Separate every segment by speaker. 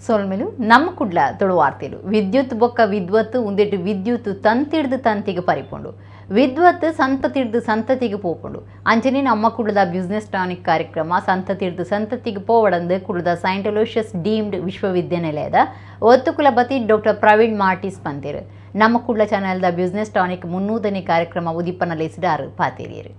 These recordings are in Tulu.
Speaker 1: ಸೊಲ್ಮೆಲು ನಮ್ಮ ಕುಡ್ಲ ತುಳುವಾರ್ತೆಲು ವಿದ್ಯುತ್ ಬೊಕ್ಕ ವಿದ್ವತ್ ಉಂದೆಟ್ ವಿದ್ಯುತ್ ತಂತಿಡ್ದು ತಂತಿಗೆ ಪರಿಪುಂಡು, ವಿದ್ವತ್ ಸಂತತಿಡ್ದು ಸಂತತಿಗೆ ಪೋಪುಂಡು. ಅಂಚನೆ ನಮ್ಮ ಕುಡ್ಲದ ಬಿಸ್ನೆಸ್ ಟಾನಿಕ್ ಕಾರ್ಯಕ್ರಮ ಸಂತತಿಡ್ದು ಸಂತತಿಗೆ ಪೋವಡಂದು ಕುಡ್ಲದ Saint Aloysius deemed ವಿಶ್ವವಿದ್ಯಾನಿಲಯದ ಒತ್ತು ಕುಲಪತಿ ಡಾಕ್ಟರ್ ಪ್ರವೀಣ್ ಮಾರ್ಟಿಸ್ ಪಂತೇರು. ನಮ್ಮ ಕುಡ್ಲ ಚಾನೆಲ್ದ ಬಿಸ್ನೆಸ್ ಟಾನಿಕ್ 300ನೇ ಕಾರ್ಯಕ್ರಮ ಉದಿಪನ ಲೇಸಿದಾರು ಪಾತೇರಿಯರು.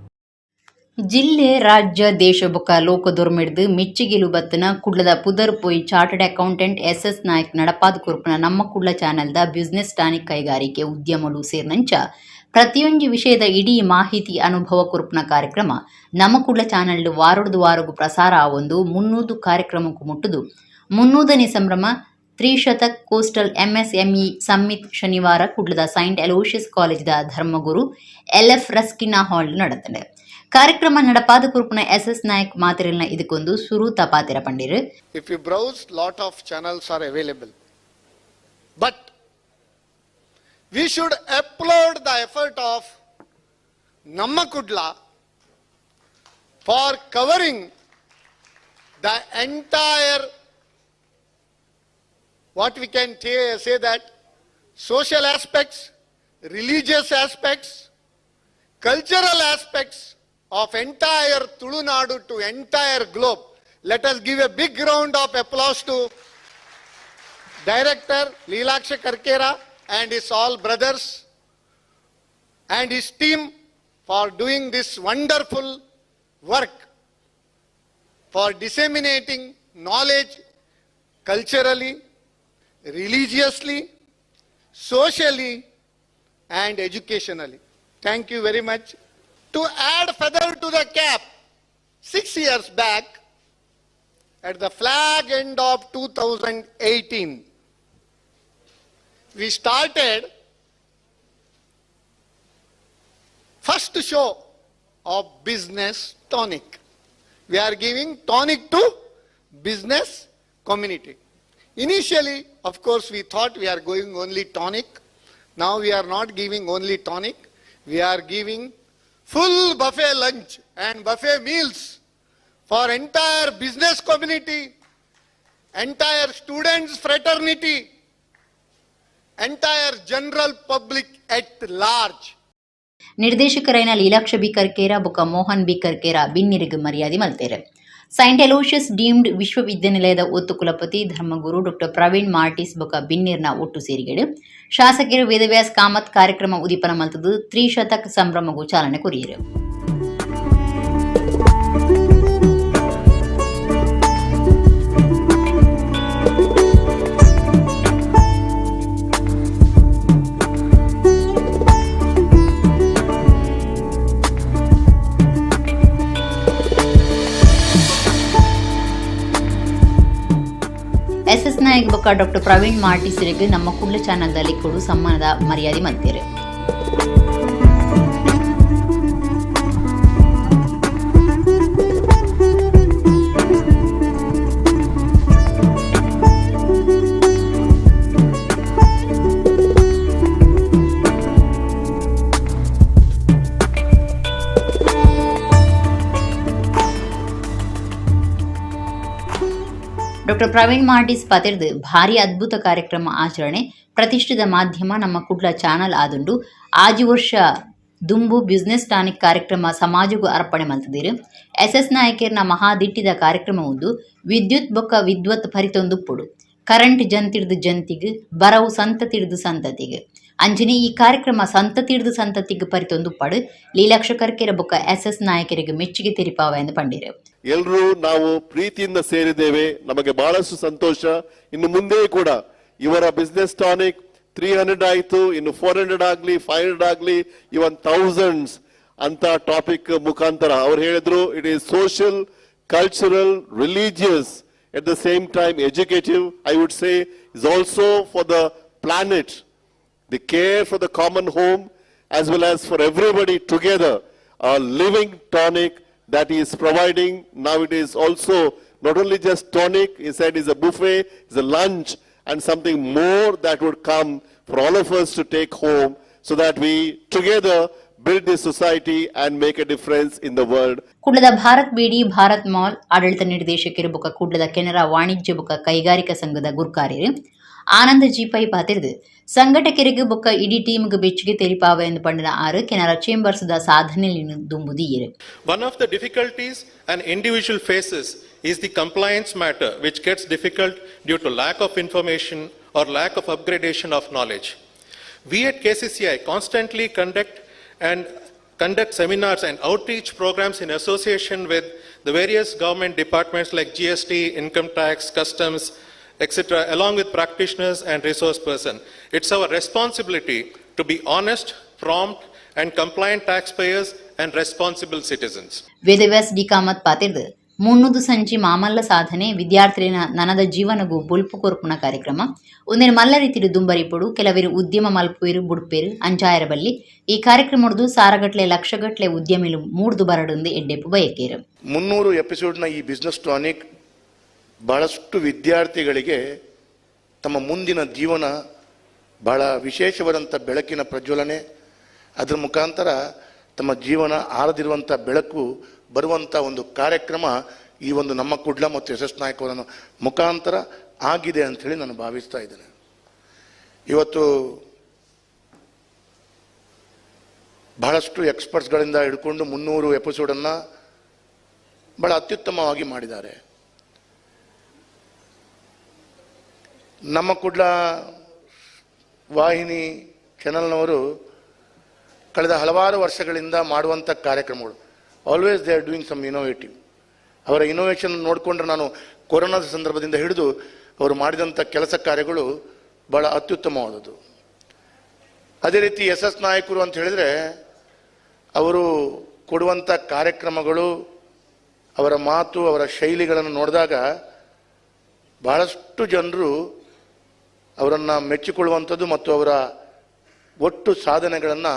Speaker 1: ಜಿಲ್ಲೆ ರಾಜ್ಯ ದೇಶ ಬೊಕ್ಕ ಲೋಕದೊರ್ಮೆಡ್ದು ಮೆಚ್ಚಿಗೆಲು ಬತ್ತನ ಕುಡ್ಲದ ಪುದರ್ ಪೋಯಿ chartered accountant S S Naik ನಡಪಾದ್ ಕೊರ್ಪುನ ನಮ್ಮ ಕುಡ್ಲ ಚಾನೆಲ್ದ ಬಿಸ್ನೆಸ್ ಟಾನಿಕ್ ಕೈಗಾರಿಕೆ ಉದ್ಯಮಲು ಸೇರ್ನಂಚ ಪ್ರತಿಯೊಂಜಿ ವಿಷಯದ ಇಡೀ ಮಾಹಿತಿ ಅನುಭವ ಕೊರ್ಪುನ ಕಾರ್ಯಕ್ರಮ ನಮ್ಮ ಕುಡ್ಲ ಚಾನೆಲ್ ವಾರೊಡ್ದು ವಾರಗು ಪ್ರಸಾರ ಆವೊಂದು 300 ಕಾರ್ಯಕ್ರಮಕ್ಕೂ ಮುಟ್ಟುದು 300ನೇ ಸಂಭ್ರಮ ತ್ರಿಶತಕ್ coastal MSME summit ಶನಿವಾರ ಕುಡ್ಲದ ಸೈಂಟ್ ಅಲೋಷಿಯಸ್ ಕಾಲೇಜ್ದ ಧರ್ಮಗುರು ಎಲ್ಎಫ್ ರಸ್ಕಿನಾ ಹಾಲ್ ನಡೆತಂಡೆ. ಕಾರ್ಯಕ್ರಮ ನಡಪಾದ ಕುರುಪುನ ಎಸ್ ಎಸ್ ನಾಯಕ್ ಮಾತಿರಲ್ನ ಇದಕ್ಕೊಂದು ಸುರು ತಪಾತಿರ ಪಂಡಿರು.
Speaker 2: If you browse, lot of channels are available. But we should applaud the effort of Namma Kudla for covering the entire, what we can say that, social aspects, religious aspects, cultural aspects of entire Tulunadu to entire globe. Let us give a big round of applause to Director Leelaksha Karkera and his all brothers and his team for doing this wonderful work, for disseminating knowledge culturally, religiously, socially and educationally. Thank you very much. To add feather to the cap, 6 years back, at the flag end of 2018, we started first show of Business Tonic. We are giving tonic to business community. Initially, of course, we thought we are going only tonic. Now we are not giving only tonic. We are giving full buffet lunch and buffet meals for entire business community, entire students fraternity, entire general public at large.
Speaker 1: ನಿರ್ದೇಶಕರೈನ Leelaksha B Karkera ಬೊಕ್ಕ ಮೋಹನ್ B Karkera ಬಿನ್ನಿರಿಗ್ ಮರ್ಯಾದೆ ಮಲ್ತೇರು. Saint Aloysius deemed ವಿಶ್ವವಿದ್ಯಾನಿಲಯದ ಒತ್ತು ಕುಲಪತಿ ಧರ್ಮಗುರು doctor Praveen ಮಾರ್ಟಿಸ್ ಬೊಕ್ಕ ಬಿನ್ನಿರ್ನ ಒಟ್ಟು ಸೇರಿಗೆಡು ಶಾಸಕರು ವೇದವ್ಯಾಸ್ ಕಾಮತ್ ಕಾರ್ಯಕ್ರಮ ಉದೀಪನ ಮಲ್ತದು ತ್ರಿಶತಕ್ ಸಂಭ್ರಮಗೂ ಚಾಲನೆ ಕೊರಿಯರು. ಎಸ್ ಎಸ್ ನಾಯಕ್ ಬೊಕ್ಕ ಡಾಕ್ಟರ್ ಪ್ರವೀಣ್ ಮಾರ್ಟಿಸರಿಗೆ ನಮ್ಮ ಕುಡ್ಲ ಚಾನಲ್ದಲ್ಲಿ ಕೊಡು ಸಮ್ಮಾನದ ಮರ್ಯಾದೆ ಮಲ್ತೇರು. ಡಾಕ್ಟರ್ ಪ್ರವೀಣ್ ಮಾರ್ಟಿಸ್ ಪತಿರ್ದು ಭಾರಿ ಅದ್ಭುತ ಕಾರ್ಯಕ್ರಮ ಆಚರಣೆ ಪ್ರತಿಷ್ಠಿತ ಮಾಧ್ಯಮ ನಮ್ಮ ಕುಡ್ಲ ಚಾನಲ್ ಆದುಂಡು. ಆಜಿ ವರ್ಷ ದುಂಬು ಬಿಸ್ನೆಸ್ ಟಾನಿಕ್ ಕಾರ್ಯಕ್ರಮ ಸಮಾಜಗೂ ಅರ್ಪಣೆ ಮಲ್ತದಿರು. ಎಸ್ ಎಸ್ ನಾಯಕರ್ನ ಮಹಾದಿಟ್ಟಿದ ಕಾರ್ಯಕ್ರಮ ಉಂದು. ವಿದ್ಯುತ್ ಬೊಕ್ಕ ವಿದ್ವತ್ ಪರಿತೊಂದುಪ್ಪುಡು ಕರೆಂಟ್ ಜಂತಿಡ್ದು ಜಂತಿಗ್, ಬರವು ಸಂತತಿಡ್ದು ಸಂತತಿಗ್. ಅಂಚನೆ ಈ ಕಾರ್ಯಕ್ರಮ ಸಂತತಿಡ್ದು ಸಂತತಿಗ್ ಪರಿತೊಂದುಪ್ಪಡು. ಲೀಲಾಕ್ಷ ಕರ್ಕೆರ ಬೊಕ್ಕ ಎಸ್ ಎಸ್ ನಾಯಕರಿಗೆ ಮೆಚ್ಚುಗೆ ತೆರಿಪಾವ ಎಂದು ಪಂಡಿರು.
Speaker 3: ಎಲ್ಲರೂ ನಾವು ಪ್ರೀತಿಯಿಂದ ಸೇರಿದ್ದೇವೆ, ನಮಗೆ ಬಹಳಷ್ಟು ಸಂತೋಷ. ಇನ್ನು ಮುಂದೆ ಕೂಡ ಇವರ ಬಿಸ್ನೆಸ್ ಟಾನಿಕ್ 300 ಆಯ್ತು, ಇನ್ನು 400 ಆಗ್ಲಿ, 500 ಆಗ್ಲಿ, ಇವನ್ ಥೌಸಂಡ್ಸ್ ಅಂತ ಟಾಪಿಕ್ ಮುಖಾಂತರ ಅವ್ರು ಹೇಳಿದ್ರು, it is social, cultural, religious, at the same time educative, I would say is also for the planet, the care for the common home as well as for everybody together, a living tonic that he is providing. Now it is also not only just tonic, he said is a buffet, is a lunch and something more that would come for all of us to take home so that we together Build the society and make a difference in the world.
Speaker 1: ಕುಡ್ಲದ ಭಾರತ್ ಬೇಡಿ ಭಾರತ್ mall ಆಡಳಿತ ನಿರ್ದೇಶಕರು ಬೊಕ ಕುಡ್ಲದ ಕೆನರಾ ವಾಣಿಜ್ಯ ಬೊಕ ಕೈಗಾರಿಕಾ ಸಂಘದ ಗುರ್ಕಾರ್ಯರು ಆನಂದ ಜಿ ಪೈ ಪಾತೆರ್ದು ಸಂಘಟಕರಿಗೆ ಬೊಕ್ಕ ಇಡೀ ಟೀಮ್ಗೆ ಬೆಚ್ಚಗೆ ತೆರಿಪಾವ ಎಂದು ಪಂಡಿನ ಆರು ಕೆನರಾ ಚೇಂಬರ್ಸ್ the ಸಾಧನೆಯನ್ನು ದುಂಬುದಿಯರು.
Speaker 4: One of the difficulties an individual faces is the compliance matter, which gets difficult due to lack of information or lack of upgradation of knowledge. We at KCCI constantly conduct seminars and outreach programs in association with the various government departments like GST, income tax, customs, etc., along with practitioners and resource person. It's our responsibility to be honest, prompt, and compliant taxpayers and responsible citizens.
Speaker 1: Vedavyas D Kamath ಪಾತೆರ್ದು ಮುನ್ನೂದು Sanchi ಮಾಮಲ್ಲ ಸಾಧನೆ ವಿದ್ಯಾರ್ಥಿನ ನನದ ಜೀವನಗೂ ಬೊಲ್ಪು ಕೊರ್ಪುನ ಕಾರ್ಯಕ್ರಮ ಒಂದಿನ ಮಲ್ಲ ರೀತಿಡು ದುಂಬರಿಪೊಡು ಕೆಲವರು ಉದ್ಯಮ ಮಲ್ಪುವೆರು ಬುಡ್ಪೇರು ಅಂಚಾಯರ ಬಲ್ಲಿ ಈ ಕಾರ್ಯಕ್ರಮಡ್ದು ಸಾರಗಟ್ಲೆ ಲಕ್ಷಗಟ್ಲೆ ಉದ್ಯಮಿಲು ಮೂಡ್ದು ಬರಡುಂದು ಎಡ್ಡೆಪ್ಪು ಬಯಕೇರು.
Speaker 5: 300 ಎಪಿಸೋಡ್ನ ಈ ಬಿಸ್ನೆಸ್ ಟಾನಿಕ್ ಬಹಳಷ್ಟು ವಿದ್ಯಾರ್ಥಿಗಳಿಗೆ ತಮ್ಮ ಮುಂದಿನ ಜೀವನ ಬಹಳ ವಿಶೇಷವಾದಂಥ ಬೆಳಕಿನ ಪ್ರಜ್ವಲನೆ, ಅದರ ಮುಖಾಂತರ ತಮ್ಮ ಜೀವನ ಆರದಿರುವಂಥ ಬೆಳಕು ಬರುವಂಥ ಒಂದು ಕಾರ್ಯಕ್ರಮ ಈ ಒಂದು ನಮ್ಮ ಕುಡ್ಲ ಮತ್ತು ಎಸ್ ಎಸ್ ನಾಯಕ್ ಅವರ ಮುಖಾಂತರ ಆಗಿದೆ ಅಂಥೇಳಿ ನಾನು ಭಾವಿಸ್ತಾ ಇದ್ದೇನೆ. ಇವತ್ತು ಬಹಳಷ್ಟು ಎಕ್ಸ್ಪರ್ಟ್ಸ್ಗಳಿಂದ ಹಿಡ್ಕೊಂಡು 300 ಎಪಿಸೋಡನ್ನು ಬಹಳ ಅತ್ಯುತ್ತಮವಾಗಿ ಮಾಡಿದ್ದಾರೆ. ನಮ್ಮ ಕುಡ್ಲ ವಾಹಿನಿ ಚಾನೆಲ್ನವರು ಕಳೆದ ಹಲವಾರು ವರ್ಷಗಳಿಂದ ಮಾಡುವಂಥ ಕಾರ್ಯಕ್ರಮಗಳು, always they are doing some innovative. ಅವರ ಇನೋವೇಷನ್ ನೋಡಿಕೊಂಡ್ರೆ ನಾನು ಕೊರೋನಾದ ಸಂದರ್ಭದಿಂದ ಹಿಡಿದು ಅವರು ಮಾಡಿದಂಥ ಕೆಲಸ ಕಾರ್ಯಗಳು ಭಾಳ ಅತ್ಯುತ್ತಮವಾದದ್ದು. ಅದೇ ರೀತಿ ಎಸ್ ಎಸ್ ನಾಯಕರು ಅಂತ ಹೇಳಿದರೆ ಅವರು ಕೊಡುವಂಥ ಕಾರ್ಯಕ್ರಮಗಳು, ಅವರ ಮಾತು, ಅವರ ಶೈಲಿಗಳನ್ನು ನೋಡಿದಾಗ ಬಹಳಷ್ಟು ಜನರು ಅವರನ್ನು ಮೆಚ್ಚಿಕೊಳ್ಳುವಂಥದ್ದು ಮತ್ತು ಅವರ ಒಟ್ಟು ಸಾಧನೆಗಳನ್ನು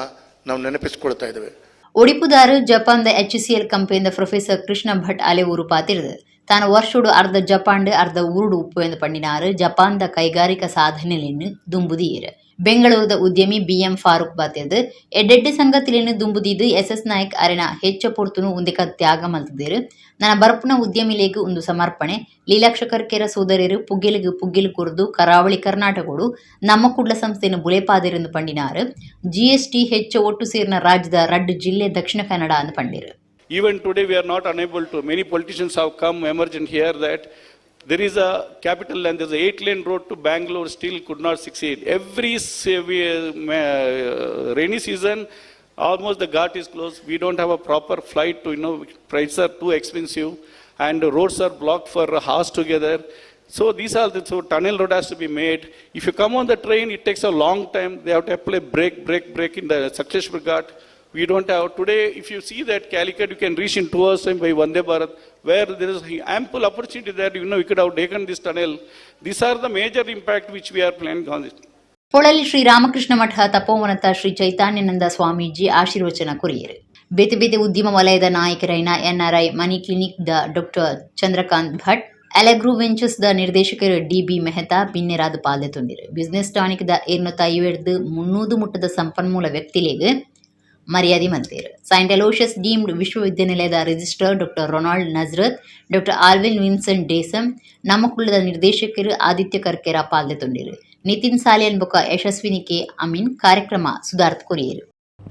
Speaker 5: ನಾವು ನೆನಪಿಸಿಕೊಳ್ತಾ ಇದ್ದೇವೆ.
Speaker 1: ಒಡಿಪುದಾರು ಜಪಾನ್ದ ಎಚ್ಸಿಎಲ್ ಕಂಪನಿದ ಪ್ರೊಫೆಸರ್ ಕೃಷ್ಣ ಭಟ್ ಅಲೆಊರು ಪಾತಿರ್ದು ತಾನು ವರ್ಷೋಡು ಅರ್ಧ ಜಪಾಂಡ್ ಅರ್ಧ ಊರುಡು ಉಪ್ಪು ಎಂದು ಪಂಡಿನಾರು ಜಪಾನ್ದ ಕೈಗಾರಿಕಾ ಸಾಧನೆಯನ್ನು ದುಂಬುದಿಯರು. ಬೆಂಗಳೂರದ ಉದ್ಯಮಿ ಬಿಎಂ ಫಾರೂಕ್ ಬಾತಿರ್ದು ಎಡ್ಡೆಡ್ಡೆ ಸಂಗತಿಯನ್ನು ದುಂಬುದಿದ್ದು ಎಸ್ ಎಸ್ ನಾಯಕ್ ಅರೆನ ಹೆಚ್ಚ ಪೊರ್ತುನು ಉಂದೆಕ ತ್ಯಾಗ ಮಲ್ತದೇರು ನನ್ನ ಬರಪುನ ಉದ್ಯಮಿಲೇಗು ಒಂದು ಸಮರ್ಪಣೆ. ಲೀಲಾಕ್ಷಕರ್ಕೆರ ಸೋದರಿಯರು ಪುಗ್ಗೆಲಿಗೆ ಪುಗ್ಗೆಲು ಕೊರ್ದು ಕರಾವಳಿ ಕರ್ನಾಟಕಡು ನಮ್ಮ ಕುಡ್ಲ ಸಂಸ್ಥೆಯನ್ನು ಬುಲೆಪಾದಿರೆಂದು ಪಂಡಿನಾರು. ಜಿಎಸ್ಟಿ ಹೆಚ್ಚ ಒಟ್ಟು ಸೇರಿನ ರಾಜ್ಯದ ರಡ್ಡು ಜಿಲ್ಲೆ ದಕ್ಷಿಣ ಕನ್ನಡ ಎಂದು ಪಂಡಿರು.
Speaker 6: Even today we are not unable to, many politicians have come emergent here that there is a capital and there is a 8-lane road to Bangalore, still could not succeed. Every rainy season, almost the ghat is closed. We don't have a proper flight to, prices are too expensive and the roads are blocked for hours together. So these are the, so tunnel road has to be made. If you come on the train, it takes a long time. They have to apply brake, brake, brake in the Sakleshpur Ghat. We don't have, today, if you see that Calicut, you can reach in 2 hours time by Vande Bharat, where there is ample opportunity there, we could have taken this tunnel. These are the major impact which we are planning on this.
Speaker 1: Polali Shri Ramakrishna Math ತಪೋವನತ Shri Chaitanyananda Swamiji ಆಶೀರ್ವಚನ ಕೊರಿಯರು. ಬೇತೆ ಬೇತೆ ಉದ್ಯಮ ವಲಯದ ನಾಯಕರೈನ NRI money clinic the doctor Chandrakant Bhat, Allegro ventures the ನಿರ್ದೇಶಕರು ಡಿ ಬಿ ಮೆಹ್ತಾ ಬಿನ್ನೆರಾದ ಪಾಲ್ದೆ ತುಂಡಿರು. Business tonic the 250 300 ಮುಟ್ಟದ ಸಂಪನ್ಮೂಲ ವ್ಯಕ್ತಿಲೆಗ್ ಮರ್ಯಾದೆ ಮಂತೇರು. Saint Aloysius deemed ವಿಶ್ವವಿದ್ಯಾನಿಲಯದ registrar doctor Ronald Nazareth, doctor Alvin Vincent Desam, ನಮ್ಮಕುಳ್ಳದ ನಿರ್ದೇಶಕರು ಆದಿತ್ಯ ಕರ್ಕೆರ ಪಾಲ್ದೆ ತುಂಡಿರು. ನಿತಿನ್ ಸಾಲಿಯನ್ ಬೊಕ ಯಶಸ್ವಿನಿ ಕೆ ಅಮೀನ್ ಕಾರ್ಯಕ್ರಮ ಸುಧಾರ್ತ್ ಕೊರಿಯರು.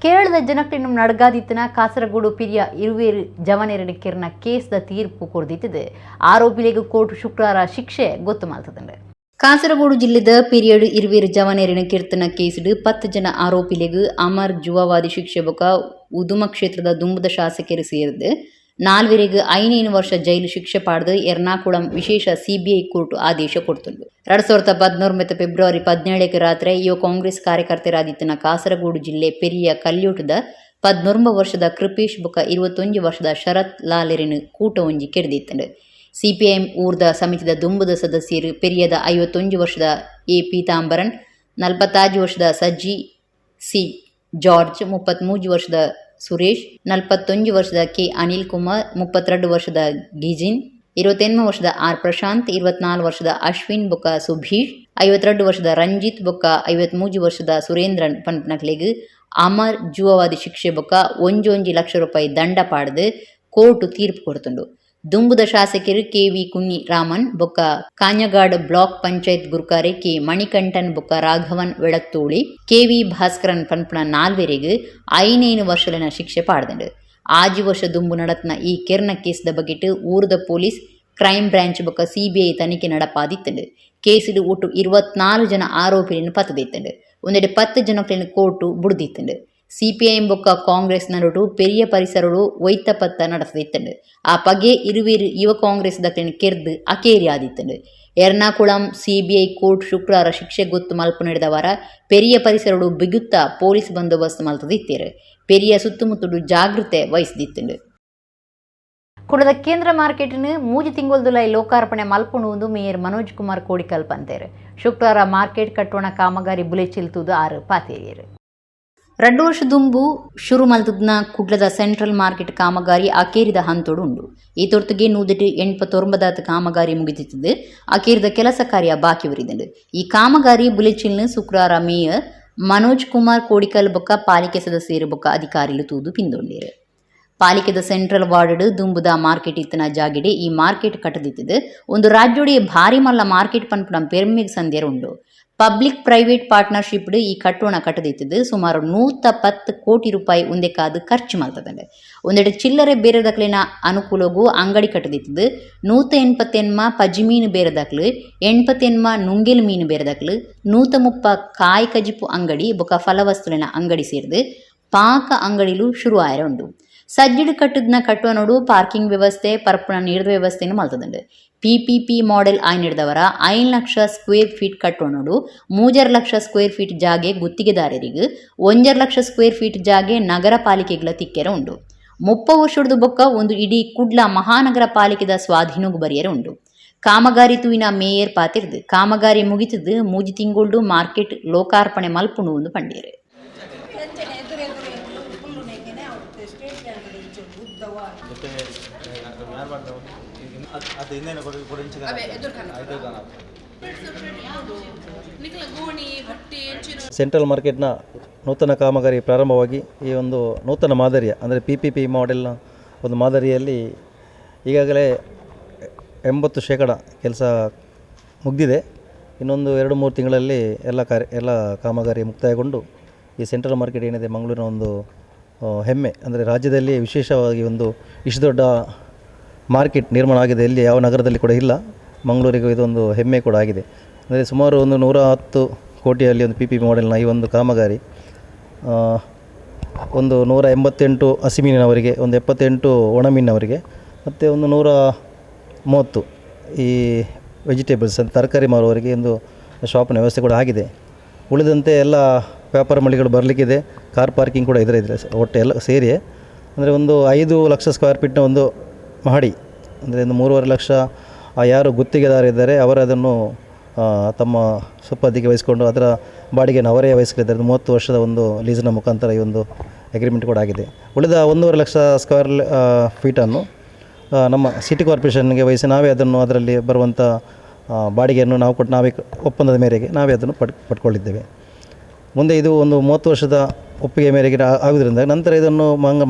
Speaker 1: ಕೇರಳದ ಜನಕ್ಕಿನ್ನು ನಡ್ಗಾದಿತ್ತನ ಕಾಸರಗೋಡು ಪಿರಿಯ ಇರುವೇರು ಜವನೆರಡು ಕೆರ್ನ ಕೇಸ್ದ ತೀರ್ಪು ಕೊರ್ದಿತ್ತಿದೆ. ಆರೋಪಿಲಿಗೆ ಕೋರ್ಟ್ ಶುಕ್ರವಾರ ಶಿಕ್ಷೆ ಗೊತ್ತು ಮಾಲ್ತದಂಡೆ. ಕಾಸರಗೋಡು ಜಿಲ್ಲೆದ ಪೀರಿಯಡ್ ಇರುವೇರು ಜವನೆರಿನ ಕೀರ್ತನ ಕೇಸ್ಡ್ 10 ಜನ ಆರೋಪಿಲಿಗೆ ಅಮರ್ ಜುವಾವಾದಿ ಶಿಕ್ಷೆ ಬೊಕ ಉದುಮ ಕ್ಷೇತ್ರದ ದುಂಬುದ ಶಾಸಕರು ಸೇರಿದು ನಾಲ್ವರಿಗೆ 5 ವರ್ಷ ಜೈಲು ಶಿಕ್ಷೆ ಪಾಡ್ದು ಎರ್ನಾಕುಳಂ ವಿಶೇಷ ಸಿಬಿಐ ಕೋರ್ಟ್ ಆದೇಶ ಕೊಡ್ತುಂಡು. 2019 ಫೆಬ್ರವರಿ 17 ರಾತ್ರಿ ಯುವ ಕಾಂಗ್ರೆಸ್ ಕಾರ್ಯಕರ್ತರಾದಿತ್ತನ ಕಾಸರಗೋಡು ಜಿಲ್ಲೆ ಪೆರಿಯ ಕಲ್ಯೂಟದ 19 ವರ್ಷದ ಕೃಪೇಶ್ ಬೊಕ 21 ವರ್ಷದ ಶರತ್ ಲಾಲೆರಿನ ಕೂಟ ಒಂಜಿ ಕೆರ್ದಿತ್ತಂಡು. ಸಿಪಿಐಎಂ ಊರ್ದ ಸಮಿತಿದ ದುಂಬುದ ಸದಸ್ಯರು ಪೆರಿಯದ 51 ವರ್ಷದ ಎ ಪೀತಾಂಬರನ್, 45 ವರ್ಷದ ಸಜ್ಜಿ ಸಿ ಜಾರ್ಜ್, 33 ವರ್ಷದ ಸುರೇಶ್, 41 ವರ್ಷದ ಕೆ ಅನಿಲ್ ಕುಮಾರ್, 32 ವರ್ಷದ ಗಿಜಿನ್, 28 ವರ್ಷದ ಆರ್ ಪ್ರಶಾಂತ್, 24 ವರ್ಷದ ಅಶ್ವಿನ್ ಬೊಕ್ಕ ಸುಭೀಶ್, 52 ವರ್ಷದ ರಂಜಿತ್ ಬೊಕ್ಕ 53 ವರ್ಷದ ಸುರೇಂದ್ರನ್ ಪನ್ಪನಕ್ಲೆಗ್ ಅಮರ್ ಜೂವಾದಿ ಶಿಕ್ಷೆ ಬೊಕ್ಕ 1.1 ಲಕ್ಷ ರೂಪಾಯಿ ದಂಡ ಪಾಡ್ದು ಕೋರ್ಟ್ ತೀರ್ಪು ಕೊರ್ತುಂಡು. ದುಂಬುದ ಶಾಸಕೆರು ಕೆ ವಿ ಕುನ್ನಿ ರಾಮನ್ ಬೊಕ್ಕ ಕಾಞಗಾಡ್ ಬ್ಲಾಕ್ ಪಂಚಾಯತ್ ಗುರ್ಕಾರೆ ಕೆ ಮಣಿಕಂಠನ್ ಬೊಕ್ಕ ರಾಘವನ್ ವೆಳತ್ತೋಳಿ, ಕೆ ವಿ ಭಾಸ್ಕರನ್ ಪನ್ಪುನ ನಾಲ್ವೆರೆಗ್ 5-5 ವರ್ಷಲೆನ ಶಿಕ್ಷೆ ಪಾಡ್ದುಂಡು. 6 ವರ್ಷ ದುಂಬು ನಡತ್ನ ಈ ಕೆರ್ನ ಕೇಸ್ದ ಬಗೆಟ್ ಊರುದ ಪೊಲೀಸ್, ಕ್ರೈಂ ಬ್ರಾಂಚ್ ಬೊಕ್ಕ ಸಿಬಿಐ ತನಿಖೆ ನಡಪಾದಿತ್ತುಂಡು. ಕೇಸಿಡು ಒಟ್ಟು 24 ಜನ ಆರೋಪಿలను ಪತ್ತದಿತ್ತುಂಡು. ಒಂದೆಡೆ 10 ಜನಕ್ಲೆನ್ ಕೋರ್ಟು ಬುಡ್ದಿತ್ತುಂಡು. ಸಿಪಿಐಎಂ ಬೊಕ್ಕ ಕಾಂಗ್ರೆಸ್ ನಡುಟು ಪೆರಿಯ ಪರಿಸರಡು ಒಯ್ತಪತ್ತ ನಡತದಿತ್ತುಂಡು. ಆ ಪಗೆ ಇರುವೆರ್ ಯುವ ಕಾಂಗ್ರೆಸ್ ದಕ್ಲೆನ್ ಕೆರ್ದ್ ಅಕೇರಿ ಆದಿತ್ತುಂಡು. ಎರ್ನಾಕುಳಂ ಸಿಬಿಐ ಕೋರ್ಟ್ ಶುಕ್ರವಾರ ಶಿಕ್ಷೆ ಗೊತ್ತು ಮಲ್ಪುನೆಡ್ದವರ ಪೆರಿಯ ಪರಿಸರಡು ಬಿಗುತ್ತ ಪೊಲೀಸ್ ಬಂದೋಬಸ್ತ್ ಮಲ್ತದಿತ್ತೇರು. ಪೆರಿಯ ಸುತ್ತಮುತ್ತಡು ಜಾಗೃತೆ ವಹಿಸ್ದಿತ್ತುಂಡು. ಕುಡದ ಕೇಂದ್ರ ಮಾರ್ಕೆಟ್ನು 3 ತಿಂಗೊಲ್ದುಲೈ ಲೋಕಾರ್ಪಣೆ ಮಲ್ಪುಣುವುದು ಮೇಯರ್ ಮನೋಜ್ ಕುಮಾರ್ ಕೋಡಿಕಲ್ ಪಂತೇರು. ಶುಕ್ರವಾರ ಮಾರ್ಕೆಟ್ ಕಟ್ಟೋಣ ಕಾಮಗಾರಿ ಬುಲೆಚಿಲ್ತುದು ಆರು ಪಾತೇರಿಯರು. 2 ವರ್ಷ ದುಂಬು ಶುರು ಮಲ್ತದ್ನ ಕುಡ್ಲದ ಸೆಂಟ್ರಲ್ ಮಾರ್ಕೆಟ್ ಕಾಮಗಾರಿ ಅಕೇರಿದ ಹಂತೋಡು ಉಂಡು. ಈ ತೊರ್ತುಗೆ 189 ಕಾಮಗಾರಿ ಮುಗಿದಿತ್ತದು. ಅಕೇರಿದ ಕೆಲಸ ಕಾರ್ಯ ಬಾಕಿ ಉರಿದಂಡು. ಈ ಕಾಮಗಾರಿ ಬುಲೆಚಿಲ್ನು ಶುಕ್ರವಾರ ಮೇಯರ್ ಮನೋಜ್ ಕುಮಾರ್ ಕೋಡಿಕಲ್ ಬೊಕ್ಕ ಪಾಲಿಕೆ ಸದಸ್ಯರು ಬೊಕ್ಕ ಅಧಿಕಾರಿಲು ತೂದು ಪಿಂದೊಂಡೇರು. ಪಾಲಿಕೆದ ಸೆಂಟ್ರಲ್ ವಾರ್ಡ್ ದುಂಬುದ ಮಾರ್ಕೆಟ್ ಇತ್ತನ ಜಾಗೆಡೆ ಈ ಮಾರ್ಕೆಟ್ ಕಟ್ಟದಿತ್ತದು. ಒಂದು ರಾಜ್ಯೋಡೆ ಭಾರಿ ಮಲ್ಲ ಮಾರ್ಕೆಟ್ ಪನ್ಪುನ ಪೆರ್ಮೆಗ್ ಸಂದ್ಯರ ಉಂಡು. ಪಬ್ಲಿಕ್ ಪ್ರೈವೇಟ್ ಪಾರ್ಟ್ನರ್ಶಿಪ್ ಈ ಕಟ್ಟೋಣ ಕಟ್ಟದಿತ್ತದು. ಸುಮಾರು 110 ಕೋಟಿ ರೂಪಾಯಿ ಉಂದೆಕಾದು ಖರ್ಚು ಮಲ್ತದಂಡೆ. ಒಂದೆಡೆ ಚಿಲ್ಲರೆ ಬೇರೆದಕ್ಲಿನ ಅನುಕೂಲಗೂ ಅಂಗಡಿ ಕಟ್ಟದಿತ್ತದು. 188 ಪಜಿ ಮೀನು ಬೇರೆದಕ್ಲು, 88 ನುಂಗೆಲ್ ಮೀನು ಬೇರೆದಕ್ಲು, 130 ಕಾಯಿ ಕಜಿಪು ಅಂಗಡಿ ಬೊಕ ಫಲವಸ್ತುಲಿನ ಅಂಗಡಿ ಸೇರ್ದು ಪಾಕ ಅಂಗಡಿಲು ಶುರು ಆಯರ ಉಂಡು. ಸಜ್ಜಿಡು ಕಟ್ಟದ್ನ ಕಟ್ಟುವ ನೋಡು ಪಾರ್ಕಿಂಗ್ ವ್ಯವಸ್ಥೆ, ಪರ್ಪುನ ನೀರ್ದ ವ್ಯವಸ್ಥೆಯನ್ನು ಮಲ್ತದಂಡು. ಪಿಪಿಪಿ ಮಾಡೆಲ್ ಆಯ್ನಿಡ್ದವರ 5 ಲಕ್ಷ ಸ್ಕ್ವೇರ್ ಫೀಟ್ ಕಟ್ಟುವ ನೋಡು 3.5 ಲಕ್ಷ ಸ್ಕ್ವೇರ್ ಫೀಟ್ ಜಾಗೆ ಗುತ್ತಿಗೆದಾರರಿಗೆ, 1.5 ಲಕ್ಷ ಸ್ಕ್ವೇರ್ ಫೀಟ್ ಜಾಗೆ ನಗರ ಪಾಲಿಕೆಗಳ ತಿಕ್ಕೆರ ಉಂಡು. 30 ವರ್ಷದ ಬೊಕ್ಕ ಒಂದು ಇಡೀ ಕುಡ್ಲ ಮಹಾನಗರ ಪಾಲಿಕೆದ ಸ್ವಾಧೀನಗೂ ಬರಿಯರ ಉಂಡು. ಕಾಮಗಾರಿ ತೂಯಿನ ಮೇಯರ್ ಪಾತಿರ್ದು ಕಾಮಗಾರಿ ಮುಗಿತದ್ದು 3 ತಿಂಗೊಳ್ಡು ಮಾರ್ಕೆಟ್ ಲೋಕಾರ್ಪಣೆ ಮಲ್ಪುಂಡು ಒಂದು ಪಂಡೇರು.
Speaker 7: ಸೆಂಟ್ರಲ್ ಮಾರ್ಕೆಟ್ನ ನೂತನ ಕಾಮಗಾರಿ ಪ್ರಾರಂಭವಾಗಿ ಈ ಒಂದು ನೂತನ ಮಾದರಿಯ ಅಂದರೆ ಪಿ ಪಿ ಪಿ ಮಾಡೆಲ್ನ ಒಂದು ಮಾದರಿಯಲ್ಲಿ ಈಗಾಗಲೇ 80% ಕೆಲಸ ಮುಗಿದಿದೆ. ಇನ್ನೊಂದು 2-3 ತಿಂಗಳಲ್ಲಿ ಎಲ್ಲ ಕಾಮಗಾರಿ ಮುಕ್ತಾಯಗೊಂಡು ಈ ಸೆಂಟ್ರಲ್ ಮಾರ್ಕೆಟ್ ಏನಿದೆ ಮಂಗಳೂರಿನ ಒಂದು ಹೆಮ್ಮೆ, ಅಂದರೆ ರಾಜ್ಯದಲ್ಲಿ ವಿಶೇಷವಾಗಿ ಒಂದು ಇಷ್ಟು ದೊಡ್ಡ ಮಾರ್ಕೆಟ್ ನಿರ್ಮಾಣ ಆಗಿದೆ, ಇಲ್ಲಿ ಯಾವ ನಗರದಲ್ಲಿ ಕೂಡ ಇಲ್ಲ. ಮಂಗಳೂರಿಗೂ ಇದೊಂದು ಹೆಮ್ಮೆ ಕೂಡ ಆಗಿದೆ. ಅಂದರೆ ಸುಮಾರು ಒಂದು 110 ಕೋಟಿಯಲ್ಲಿ ಒಂದು ಪಿ ಪಿ ಮಾಡೆಲ್ನ ಈ ಒಂದು ಕಾಮಗಾರಿ ಒಂದು 188 ಹಸಿಮೀನಿನವರಿಗೆ, ಒಂದು 78 ಒಣಮೀನಿನವರಿಗೆ, ಮತ್ತು ಒಂದು 130 ಈ ವೆಜಿಟೇಬಲ್ಸ್ ಅಂತ ತರಕಾರಿ ಮಾರುವವರಿಗೆ ಒಂದು ಶಾಪ್ನ ವ್ಯವಸ್ಥೆ ಕೂಡ ಆಗಿದೆ. ಉಳಿದಂತೆ ಎಲ್ಲ ವ್ಯಾಪಾರ ಮಳಿಗೆಗಳು ಬರಲಿಕ್ಕಿದೆ. ಕಾರ್ ಪಾರ್ಕಿಂಗ್ ಕೂಡ ಇದರ ಇದೆ. ಒಟ್ಟು ಎಲ್ಲ ಸೇರಿ ಅಂದರೆ ಒಂದು 5 ಲಕ್ಷ ಸ್ಕ್ವೇರ್ ಫೀಟ್ನ ಒಂದು ಮಹಡಿ, ಅಂದರೆ ಒಂದು 3.5 ಲಕ್ಷ ಯಾರು ಗುತ್ತಿಗೆದಾರರಿದ್ದಾರೆ ಅವರು ಅದನ್ನು ತಮ್ಮ ಸುಪರ್ದಿಗೆ ವಹಿಸಿಕೊಂಡು ಅದರ ಬಾಡಿಗೆಯನ್ನು ಅವರೇ ವಹಿಸಲಿದ್ದಾರೆ. 30 ವರ್ಷದ ಒಂದು ಲೀಸಿನ ಮುಖಾಂತರ ಈ ಒಂದು ಅಗ್ರಿಮೆಂಟ್ ಕೂಡ ಆಗಿದೆ. ಉಳಿದ 1.5 ಲಕ್ಷ ಸ್ಕ್ವೇರ್ ಫೀಟನ್ನು ನಮ್ಮ ಸಿಟಿ ಕಾರ್ಪೊರೇಷನ್ಗೆ ವಹಿಸಿ ನಾವೇ ಅದನ್ನು ಅದರಲ್ಲಿ ಬರುವಂಥ ಬಾಡಿಗೆಯನ್ನು ನಾವು ಕೊಟ್ಟು ನಾವೇ ಒಪ್ಪಂದದ ಮೇರೆಗೆ ನಾವೇ ಅದನ್ನು ಪಡ್ಕೊಳ್ಳಿದ್ದೇವೆ. ಮುಂದೆ ಇದು ಒಂದು 30 ವರ್ಷದ ಒಪ್ಪಿಗೆ ಮೇರೆಗೆ ಆಗುವುದರಿಂದ ನಂತರ ಇದನ್ನು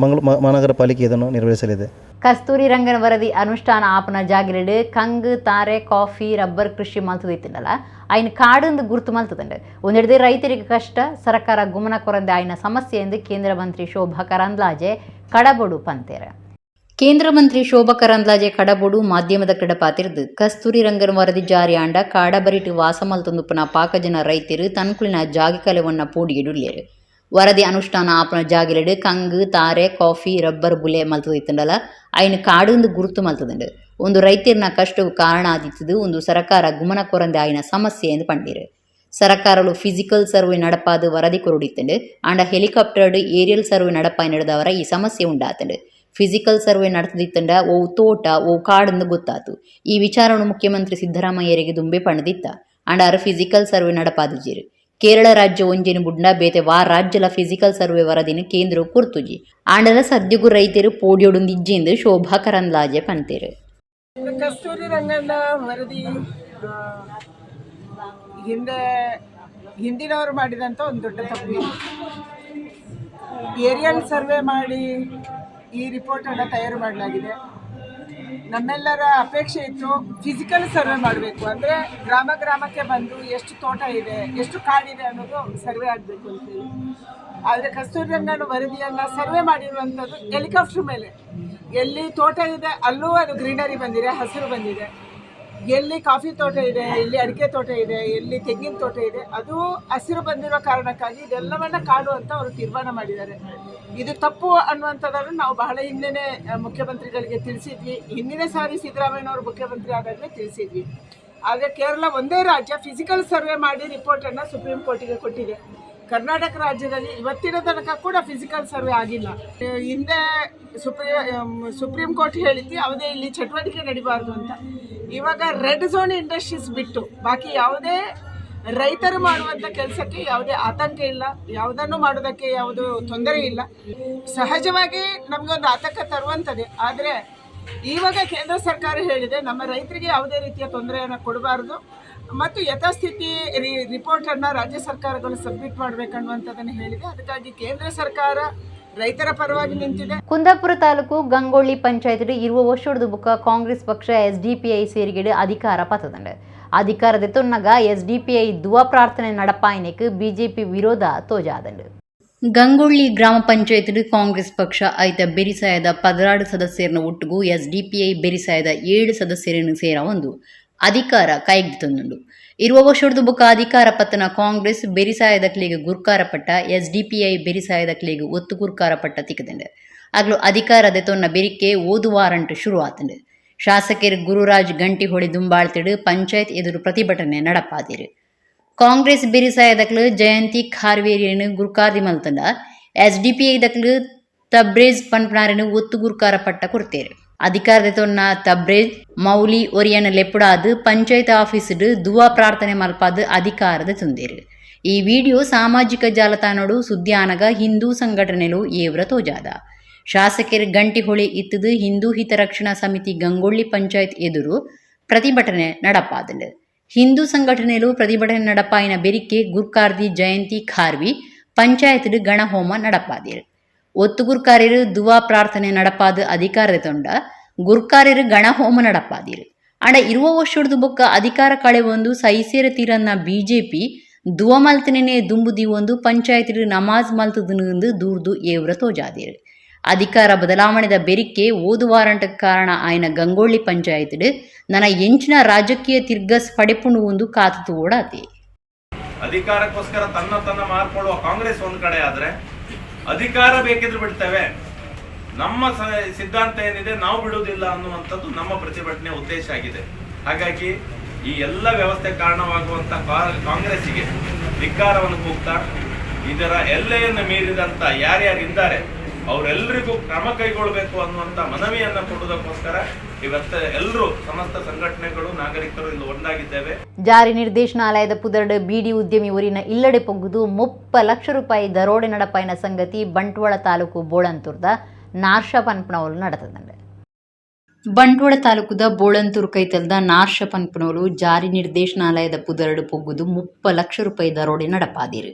Speaker 7: ಮಹಾನಗರ ಪಾಲಿಕೆ ಇದನ್ನು ನಿರ್ವಹಿಸಲಿದೆ.
Speaker 1: ಕಸ್ತೂರಿ ರಂಗನ ವರದಿ ಅನುಷ್ಠಾನ ಆಪನ ಜಾಗಿರಡು ಕಂಗು ತಾರೆ ಕಾಫಿ ರಬ್ಬರ್ ಕೃಷಿ ಮಲ್ತದಿತ್ತಿಂಡಲ್ಲ ಆಯ್ನ ಕಾಡಂದು ಗುರುತು ಮಲ್ತದಂಡು. ಒಂದೆಡ್ದು ರೈತರಿಗೆ ಕಷ್ಟ, ಸರ್ಕಾರ ಗುಮನ ಕೊರಂದೆ ಆಯ್ನ ಸಮಸ್ಯೆ ಎಂದು ಕೇಂದ್ರ ಮಂತ್ರಿ ಶೋಭಾ ಕರಂದ್ಲಾಜೆ ಕಡಬೊಡು ಪಂತೇರ. ಕೇಂದ್ರ ಮಂತ್ರಿ ಶೋಭಾ ಕರಂದ್ಲಾಜೆ ಕಡಬೊಡು ಮಾಧ್ಯಮದ ಕಡಪಾತಿರ್ದು ಕಸ್ತೂರಿ ರಂಗನ ವರದಿ ಜಾರಿ ಆಂಡ ಕಾಡಬರಿಟು ವಾಸ ಮಲ್ತೊಂದುಪ್ಪನ ಪಾಕಜನ ರೈತರು ತನ್ಕುಲಿನ ಜಾಗಿ ಕಲೆವನ್ನ ಪೋಡಿಗಿಡುಲ್ಲೇರು. ವರದಿ ಅನುಷ್ಠಾನ ಆಪನ ಜಾಗಿಲೆಡು ಕಂಗು ತಾರೆ ಕಾಫಿ ರಬ್ಬರ್ ಬುಲೆ ಮಲ್ತದಿತ್ತಂಡಲ ಐನ ಕಾಡಂದು ಗುರುತು ಮಲ್ತದಂಡು. ಒಂದು ರೈತರ್ನ ಕಷ್ಟವು ಕಾರಣ ಆದಿತ್ತದು ಒಂದು ಸರಕಾರ ಗುಮನ ಕೊರಂದೆ ಆಯ್ನ ಸಮಸ್ಯೆ ಎಂದು ಪಂಡೀರು. ಸರಕಾರಲು ಫಿಸಿಕಲ್ ಸರ್ವೆ ನಡಪಾದು ವರದಿ ಕೊರಡಿತ್ತಂಡು. ಆಂಡ ಹೆಲಿಕಾಪ್ಟರ್ಡ್ ಏರಿಯಲ್ ಸರ್ವೆ ನಡಪಾಯಿ ನಡೆದವರ ಈ ಸಮಸ್ಯೆ ಉಂಡಾತಂಡು. ಫಿಸಿಕಲ್ ಸರ್ವೆ ನಡೆದಿತ್ತಂಡ ಓ ತೋಟ ಓ ಕಾಡಂದು ಗೊತ್ತಾತು. ಈ ವಿಚಾರವನ್ನು ಮುಖ್ಯಮಂತ್ರಿ ಸಿದ್ದರಾಮಯ್ಯರಿಗೆ ದುಂಬೆ ಪಣದಿತ್ತ. ಆಂಡ ಅರ ಫಿಸಿಕಲ್ ಸರ್ವೆ ನಡಪಾದಿಜೀರು. ಕೇರಳ ರಾಜ್ಯ ಒಂಜೆನು ಬುಡ್ನ ಬೇತೆ ವಾ ರಾಜ್ಯಲ ಫಿಸಿಕಲ್ ಸರ್ವೆ ವರದಿನ ಕೇಂದ್ರ ಕೊರ್ತುಜಿ. ಆಂಡಲ ಸದ್ಯಗು ರೈತರು ಪೋಡಿಯೊಡುಂದಿಜ್ಜೆಂದು ಶೋಭಾ ಕರಂದ್ಲಾಜೆ ಪಂತೇರು.
Speaker 8: ಕಸ್ತೂರಿ ರಂಗನ ವರದಿ ಹಿಂದಿನವರು ಮಾಡಿದಂಥ ಒಂದು ದೊಡ್ಡ ತಪ್ಪು. ಏರಿಯಲ್ ಸರ್ವೆ ಮಾಡಿ ಈ ರಿಪೋರ್ಟನ್ನು ತಯಾರು ಮಾಡಲಾಗಿದೆ. ನಮ್ಮೆಲ್ಲರ ಅಪೇಕ್ಷೆ ಇತ್ತು ಫಿಸಿಕಲ್ ಸರ್ವೆ ಮಾಡಬೇಕು, ಅಂದರೆ ಗ್ರಾಮ ಗ್ರಾಮಕ್ಕೆ ಬಂದು ಎಷ್ಟು ತೋಟ ಇದೆ, ಎಷ್ಟು ಕಾಡಿದೆ ಅನ್ನೋದು ಸರ್ವೆ ಆಗಬೇಕು ಅಂತೇಳಿ. ಆದರೆ ಕಸ್ತೂರಿ ರಂಗನ ವರದಿಯನ್ನು ಸರ್ವೆ ಮಾಡಿರುವಂಥದ್ದು ಹೆಲಿಕಾಪ್ಟರ್ ಮೇಲೆ. ಎಲ್ಲಿ ತೋಟ ಇದೆ ಅಲ್ಲೂ ಅದು ಗ್ರೀನರಿ ಬಂದಿದೆ, ಹಸಿರು ಬಂದಿದೆ. ಎಲ್ಲಿ ಕಾಫಿ ತೋಟ ಇದೆ, ಎಲ್ಲಿ ಅಡಿಕೆ ತೋಟ ಇದೆ, ಎಲ್ಲಿ ತೆಂಗಿನ ತೋಟ ಇದೆ, ಅದು ಹಸಿರು ಬಂದಿರೋ ಕಾರಣಕ್ಕಾಗಿ ಇದೆಲ್ಲವನ್ನ ಕಾಡು ಅಂತ ಅವರು ತೀರ್ಮಾನ ಮಾಡಿದ್ದಾರೆ. ಇದು ತಪ್ಪು ಅನ್ನುವಂಥದ್ದನ್ನು ನಾವು ಬಹಳ ಹಿಂದೆನೇ ಮುಖ್ಯಮಂತ್ರಿಗಳಿಗೆ ತಿಳಿಸಿದ್ವಿ. ಹಿಂದಿನ ಸಾರಿ ಸಿದ್ದರಾಮಯ್ಯನವರು ಮುಖ್ಯಮಂತ್ರಿ ಆದಾಗಲೇ ತಿಳಿಸಿದ್ವಿ. ಆದರೆ ಕೇರಳ ಒಂದೇ ರಾಜ್ಯ ಫಿಸಿಕಲ್ ಸರ್ವೆ ಮಾಡಿ ರಿಪೋರ್ಟನ್ನು ಸುಪ್ರೀಂ ಕೋರ್ಟಿಗೆ ಕೊಟ್ಟಿದೆ. ಕರ್ನಾಟಕ ರಾಜ್ಯದಲ್ಲಿ ಇವತ್ತಿನ ತನಕ ಕೂಡ ಫಿಸಿಕಲ್ ಸರ್ವೆ ಆಗಿಲ್ಲ. ಹಿಂದೆ ಸುಪ್ರೀಂ ಕೋರ್ಟ್ ಹೇಳಿದ್ದು ಯಾವುದೇ ಇಲ್ಲಿ ಚಟುವಟಿಕೆ ನಡಿಬಾರ್ದು ಅಂತ. ಇವಾಗ ರೆಡ್ ಝೋನ್ ಇಂಡಸ್ಟ್ರೀಸ್ ಬಿಟ್ಟು ಬಾಕಿ ಯಾವುದೇ ರೈತರು ಮಾಡುವಂಥ ಕೆಲಸಕ್ಕೆ ಯಾವುದೇ ಆತಂಕ ಇಲ್ಲ, ಯಾವುದನ್ನು ಮಾಡೋದಕ್ಕೆ ಯಾವುದು ತೊಂದರೆ ಇಲ್ಲ. ಸಹಜವಾಗಿ ನಮಗೊಂದು ಆತಂಕ ತರುವಂಥದ್ದೇ. ಆದರೆ ಇವಾಗ ಕೇಂದ್ರ ಸರ್ಕಾರ ಹೇಳಿದೆ ನಮ್ಮ ರೈತರಿಗೆ ಯಾವುದೇ ರೀತಿಯ ತೊಂದರೆಯನ್ನು ಕೊಡಬಾರ್ದು ಮತ್ತು ಯಥಾಸ್ಥಿತಿ ರಿಪೋರ್ಟನ್ನು ರಾಜ್ಯ ಸರ್ಕಾರಗಳು ಸಬ್ಮಿಟ್ ಮಾಡಬೇಕನ್ನುವಂಥದ್ದನ್ನು ಹೇಳಿದೆ. ಅದಕ್ಕಾಗಿ ಕೇಂದ್ರ ಸರ್ಕಾರ ರೈತರ ಪರವಾಗಿ ನಿಂತಿದೆ.
Speaker 1: ಕುಂದಾಪುರ ತಾಲೂಕು ಗಂಗೊಳ್ಳಿ ಪಂಚಾಯತ್ ಇರುವ ವರ್ಷದ ಬುಕ್ಕ ಕಾಂಗ್ರೆಸ್ ಪಕ್ಷ ಎಸ್ಡಿಪಿಐ ಸೇರಿಗೆಡು ಅಧಿಕಾರ ಪತ್ತದಂಡು. ಅಧಿಕಾರದ ತೊನ್ನಗ ಎಸ್ಡಿಪಿಐ ದುವಾ ಪ್ರಾರ್ಥನೆ ನಡಪಾಯನಕ್ಕೆ ಬಿಜೆಪಿ ವಿರೋಧ ತೋಜಾದಂಡು. ಗಂಗೊಳ್ಳಿ ಗ್ರಾಮ ಪಂಚಾಯತ್ ಕಾಂಗ್ರೆಸ್ ಪಕ್ಷ ಐತ ಬೆರಿಸಾಯದ 16 ಸದಸ್ಯರನ್ನ ಒಟ್ಟುಗು ಎಸ್ಡಿಪಿಐ ಬೆರಿಸಾಯದ 7 ಸದಸ್ಯರನ್ನು ಸೇರ ಒಂದು ಅಧಿಕಾರ ಕೈಗೆ ತಂದುಂಡು. ಇರುವ ವರ್ಷದ ಬುಕ್ಕ ಅಧಿಕಾರ ಪತ್ತನ ಕಾಂಗ್ರೆಸ್ ಬೆರಿಸಾಯದ ಕ್ಲೇಗೆ ಗುರ್ಕಾರ ಪಟ್ಟ, ಎಸ್ಡಿಪಿಐ ಬೆರಿಸಾಯದ ಕ್ಲೇಗೆ ಒತ್ತು ಗುರ್ಕಾರ ಪಟ್ಟ ತಿಕ್ಕದಂಡು. ಆಗ್ಲೂ ಅಧಿಕಾರದ ತೊನ್ನ ಬೆರಿಕೆ ಓದು ವಾರಂಟ್ ಶುರು ಆತಂಡು. ಶಾಸಕರು ಗುರುರಾಜ್ ಗಂಟಿಹೊಳಿ ದುಂಬಾಳ್ತಿಡು ಪಂಚಾಯತ್ ಎದುರು ಪ್ರತಿಭಟನೆ ನಡಪಾದಿರು. ಕಾಂಗ್ರೆಸ್ ಬೆರಿಸಾಯದಕ್ಲು ಜಯಂತಿ ಖಾರ್ವೇರಿಯನ್ನು ಗುರ್ಕಾರ್ದಿ ಮಲ್ತಂಡ ಎಸ್ಡಿಪಿಐ ದಕ್ಲು ತಬ್ರೇಜ್ ಪನ್ಪನಾರನ್ನು ಒತ್ತು ಗುರ್ಕಾರ ಪಟ್ಟ ಕೊಡ್ತೇರು. ಅಧಿಕಾರದ ತೊನ್ನ ತಬ್ರೇಜ್ ಮೌಲಿ ಒರಿಯನ ಲೆಪ್ಪುಡಾದು ಪಂಚಾಯತ್ ಆಫೀಸ್ಡ್ ದುವಾ ಪ್ರಾರ್ಥನೆ ಮಲ್ಪಾದು ಅಧಿಕಾರದ ತುಂದೇರು. ಈ ವಿಡಿಯೋ ಸಾಮಾಜಿಕ ಜಾಲತಾಣಡು ಸುದ್ದಿ ಆನಗ ಹಿಂದೂ ಸಂಘಟನೆಲು ಏವ್ರ ತೋಜಾದ. ಶಾಸಕರು ಗಂಟಿಹೊಳಿ ಇತ್ತದು ಹಿಂದೂ ಹಿತರಕ್ಷಣಾ ಸಮಿತಿ ಗಂಗೊಳ್ಳಿ ಪಂಚಾಯತ್ ಎದುರು ಪ್ರತಿಭಟನೆ ನಡಪಾದಂಡು. ಹಿಂದೂ ಸಂಘಟನೆಲು ಪ್ರತಿಭಟನೆ ನಡಪಾಯಿನ ಬೆರಿಕೆ ಗುರ್ಕಾರ್ದಿ ಜಯಂತಿ ಖಾರ್ವಿ ಪಂಚಾಯತ್ ಗಣಹೋಮ ನಡಪಾದಿರು. ಒತ್ತು ಗುರ್ಕಾರ್ಯರು ದುವಾ ಪ್ರಾರ್ಥನೆ ನಡಪಾದ ಅಧಿಕಾರದ ತೊಂಡ ಗುರ್ಕಾರ್ಯರು ಗಣಹೋಮ ನಡಪಾದಿರು. ಆಂಡ ಇರುವ ವರ್ಷದ ಬೊಕ್ಕ ಅಧಿಕಾರ ಕಳೆ ಒಂದು ಸೈಸೇರ ತೀರನ್ನ ಬಿಜೆಪಿ ದುವಾ ಮಲ್ತನೇ ದುಂಬುದಿ ಒಂದು ಪಂಚಾಯತ್ ನಮಾಜ್ ಮಲ್ತದನು ದೂರ್ದು ಏವ್ರ ತೋಜಾದಿರು. ಅಧಿಕಾರ ಬದಲಾವಣೆದ ಬೆರಿಕೆ ಓದು ವಾರಂಟ ಕಾರಣ ಆಯ್ನ ಗಂಗೊಳ್ಳಿ ಪಂಚಾಯತ್ ನನ್ನ ಎಂಚಿನ ರಾಜಕೀಯ ತಿರ್ಗಸ್ ಪಡೆಪುಣು ಒಂದು ಕಾತು ಓಡಾತಿ.
Speaker 9: ಅಧಿಕಾರಕ್ಕೋಸ್ಕರ ತನ್ನ ತನ್ನ ಮಾರ್ಕೊಳ್ಳುವ ಕಾಂಗ್ರೆಸ್ ಒಂದ್ ಕಡೆ ಆದ್ರೆ, ಅಧಿಕಾರ ಬೇಕಿದ್ರು ಬಿಡ್ತೇವೆ, ನಮ್ಮ ಸಿದ್ಧಾಂತ ಏನಿದೆ ನಾವು ಬಿಡುವುದಿಲ್ಲ ಅನ್ನುವಂಥದ್ದು ನಮ್ಮ ಪ್ರತಿಭಟನೆ ಉದ್ದೇಶ ಆಗಿದೆ. ಹಾಗಾಗಿ ಈ ಎಲ್ಲ ವ್ಯವಸ್ಥೆ ಕಾರಣವಾಗುವಂತ ಕಾಂಗ್ರೆಸ್ಸಿಗೆ ಧಿಕ್ಕಾರವನ್ನು ಕೂಗ್ತಾ ಇದರ ಎಲ್ಲೆಯನ್ನು ಮೀರಿದಂತ ಯಾರ್ಯಾರಿದ್ದಾರೆ ಅವರೆಲ್ಲರಿಗೂ ಕ್ರಮ ಕೈಗೊಳ್ಳಬೇಕು ಅನ್ನುವಂಥ ಮನವಿಯನ್ನು ಕೊಡುವುದಕ್ಕೋಸ್ಕರ ಇವತ್ತ ಎಲ್ಲರೂ ಸಮಸ್ತ ಸಂಘಟನೆಗಳು ನಾಗರಿಕರು ಇಲ್ಲಿ ಒಂದಾಗಿದ್ದೇವೆ.
Speaker 1: ಜಾರಿ ನಿರ್ದೇಶನಾಲಯದ ಪುದರ್ಡ್ ಬಿಡಿ ಉದ್ಯಮಿ ಊರಿನ ಇಲ್ಲಡೆ ಪೊಗ್ಗುದು 30 ಲಕ್ಷ ರೂಪಾಯಿ ದರೋಡೆ ನಡಪಾಯಿನ ಸಂಗತಿ ಬಂಟ್ವಾಳ ತಾಲೂಕು ಬೋಳಂತೂರ್ದ ನಾರ್ಷ ಪನ್ಪನವಲು ನಡೆತದಂಡೆ. ಬಂಟ್ವಾಳ ತಾಲೂಕುದ ಬೋಳಂತೂರು ಕೈತಲ್ದ ನಾರ್ಷ ಪನ್ಪನವಲು ಜಾರಿ ನಿರ್ದೇಶನಾಲಯದ ಪುದರ್ಡ್ ಪೊಗ್ಗುದು 30 ಲಕ್ಷ ರೂಪಾಯಿ ದರೋಡೆ ನಡಪಾದಿರು.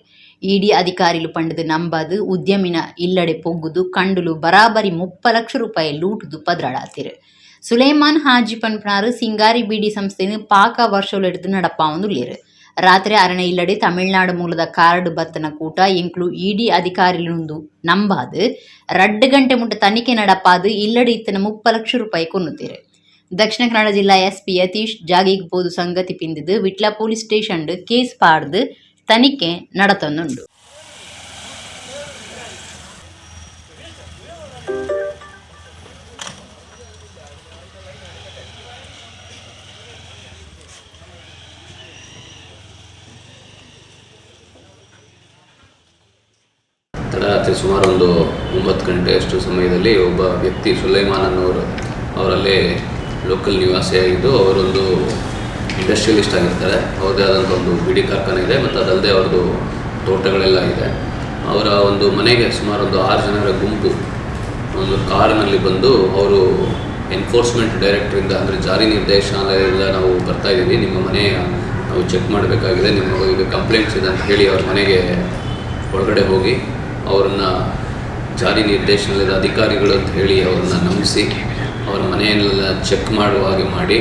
Speaker 1: ಇಡಿ ಅಧಿಕಾರಿಲು ಪಂಡದು ನಂಬಾದು ಉದ್ಯಮಿನ ಇಲ್ಲಡೆ ಪೊಗ್ಗುದು ಕಂಡುಲು ಬರಾಬರಿ 30 ಲಕ್ಷ ರೂಪಾಯಿ ಲೂಟುದು ಪದ್ರಾಡಾತಿರು. ಸುಲೇಮಾನ್ ಹಾಜಿ ಪನ್ಪನಾರು ಸಿಂಗಾರಿ ಬೀಡಿ ಸಂಸ್ಥೆನು ಪಾಕ ವರ್ಷಲೆಡ್ದು ನಡಪಾವೊಂದುಲ್ಲೇರು. ರಾತ್ರಿ ಅರಣ ಇಲ್ಲಡೆ ತಮಿಳ್ನಾಡು ಮೂಲದ ಕಾರ್ಡ್ ಬತ್ತನ ಕೂಟ ಎಂಕ್ಲು ಇಡಿ ಅಧಿಕಾರಿಲುಂದು ನಂಬಾದು 2 ಗಂಟೆ ಮುಟ್ಟ ತನಿಖೆ ನಡಪಾದು ಇಲ್ಲಡೆ ಇತ್ತನ 30 ಲಕ್ಷ ರೂಪಾಯಿ ಕೊನ್ನುತ್ತೀರು. ದಕ್ಷಿಣ ಕನ್ನಡ ಜಿಲ್ಲಾ ಎಸ್ಪಿ ಯತೀಶ್ ಜಾಗಿಗ್ ಪೋದು ಸಂಗತಿ ಪಿಂದಿದ್ದು ವಿಟ್ಲ ಪೊಲೀಸ್ ಸ್ಟೇಷನ್ ಕೇಸ್ ಪಾಡ್ದು ತನಿಖೆ ನಡತೊಂದುಂಡು.
Speaker 10: ತಡರಾತ್ರಿ ಸುಮಾರು ಒಂದು 9 ಗಂಟೆಯಷ್ಟು ಸಮಯದಲ್ಲಿ ಒಬ್ಬ ವ್ಯಕ್ತಿ ಸುಲೈಮಾನ್ ಅನ್ನೋರು ಅವರಲ್ಲೇ ಲೋಕಲ್ ನಿವಾಸಿಯಾಗಿದ್ದು ಅವರೊಂದು ಇಂಡಸ್ಟ್ರಿಯಲಿಸ್ಟ್ ಆಗಿರ್ತಾರೆ. ಅವ್ರದ್ದೇ ಆದಂಥ ಒಂದು ಬಿಡಿ ಕಾರ್ಖಾನೆ ಇದೆ ಮತ್ತು ಅದಲ್ಲದೆ ಅವ್ರದ್ದು ತೋಟಗಳೆಲ್ಲ ಇದೆ. ಅವರ ಒಂದು ಮನೆಗೆ ಸುಮಾರು ಒಂದು 6 ಜನರ ಗುಂಪು ಒಂದು ಕಾರಿನಲ್ಲಿ ಬಂದು ಅವರು ಎನ್ಫೋರ್ಸ್ಮೆಂಟ್ ಡೈರೆಕ್ಟರಿಂದ ಅಂದರೆ ಜಾರಿ ನಿರ್ದೇಶನಾಲಯದಿಂದ ನಾವು ಬರ್ತಾಯಿದ್ದೀವಿ, ನಿಮ್ಮ ಮನೆ ನಾವು ಚೆಕ್ ಮಾಡಬೇಕಾಗಿದೆ, ನಿಮ್ಮ ಈಗ ಕಂಪ್ಲೇಂಟ್ಸ್ ಇದೆ ಅಂತ ಹೇಳಿ ಅವ್ರ ಮನೆಗೆ ಒಳಗಡೆ ಹೋಗಿ ಅವರನ್ನು ಜಾರಿ ನಿರ್ದೇಶನಾಲಯದ ಅಧಿಕಾರಿಗಳು ಅಂತ ಹೇಳಿ ಅವ್ರನ್ನ ನಂಬಿಸಿ ಅವರ ಮನೆಯನ್ನೆಲ್ಲ ಚೆಕ್ ಮಾಡುವ ಹಾಗೆ ಮಾಡಿ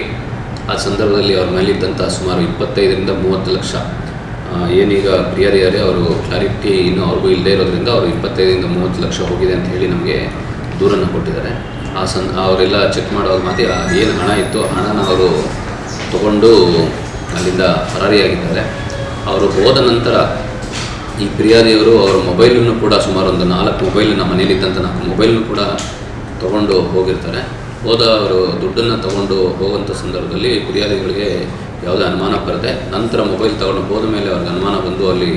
Speaker 10: ಆ ಸಂದರ್ಭದಲ್ಲಿ ಅವ್ರ ಮೇಲಿದ್ದಂಥ ಸುಮಾರು 25 ರಿಂದ 30 ಲಕ್ಷ, ಏನೀಗ ಫಿರ್ಯಾದಿದ್ದಾರೆ ಅವರು ಕ್ಲಾರಿಟಿ ಇನ್ನೂ ಅವ್ರಿಗೂ ಇಲ್ಲದೇ ಇರೋದ್ರಿಂದ ಅವರು 25 ರಿಂದ 30 ಲಕ್ಷ ಹೋಗಿದೆ ಅಂತ ಹೇಳಿ ನಮಗೆ ದೂರನ್ನು ಕೊಟ್ಟಿದ್ದಾರೆ. ಅವರೆಲ್ಲ ಚೆಕ್ ಮಾಡುವಾಗ ಮಾತ್ರ ಏನು ಹಣ ಇತ್ತು ಆ ಹಣನ ಅವರು ತಗೊಂಡು ಅಲ್ಲಿಂದ ಪರಾರಿಯಾಗಿದ್ದಾರೆ. ಅವರು ಹೋದ ನಂತರ ಈ ಫಿರ್ಯಾದಿಯವರು ಅವರ ಮೊಬೈಲನ್ನು ಕೂಡ ಸುಮಾರು ಒಂದು 4 ಮೊಬೈಲನ್ನು, ಮನೇಲಿದ್ದಂಥ 4 ಮೊಬೈಲನ್ನು ಕೂಡ ತೊಗೊಂಡು ಹೋಗಿರ್ತಾರೆ. ಹೋದ ಅವರು ದುಡ್ಡನ್ನು ತಗೊಂಡು ಹೋಗುವಂಥ ಸಂದರ್ಭದಲ್ಲಿ ಫಿರ್ಯಾದಿಗಳಿಗೆ ಯಾವುದೇ ಅನುಮಾನ ಬರದೆ ನಂತರ ಮೊಬೈಲ್ ತಗೊಂಡು ಹೋದ ಮೇಲೆ ಅವ್ರಿಗೆ ಅನುಮಾನ ಬಂದು ಅಲ್ಲಿ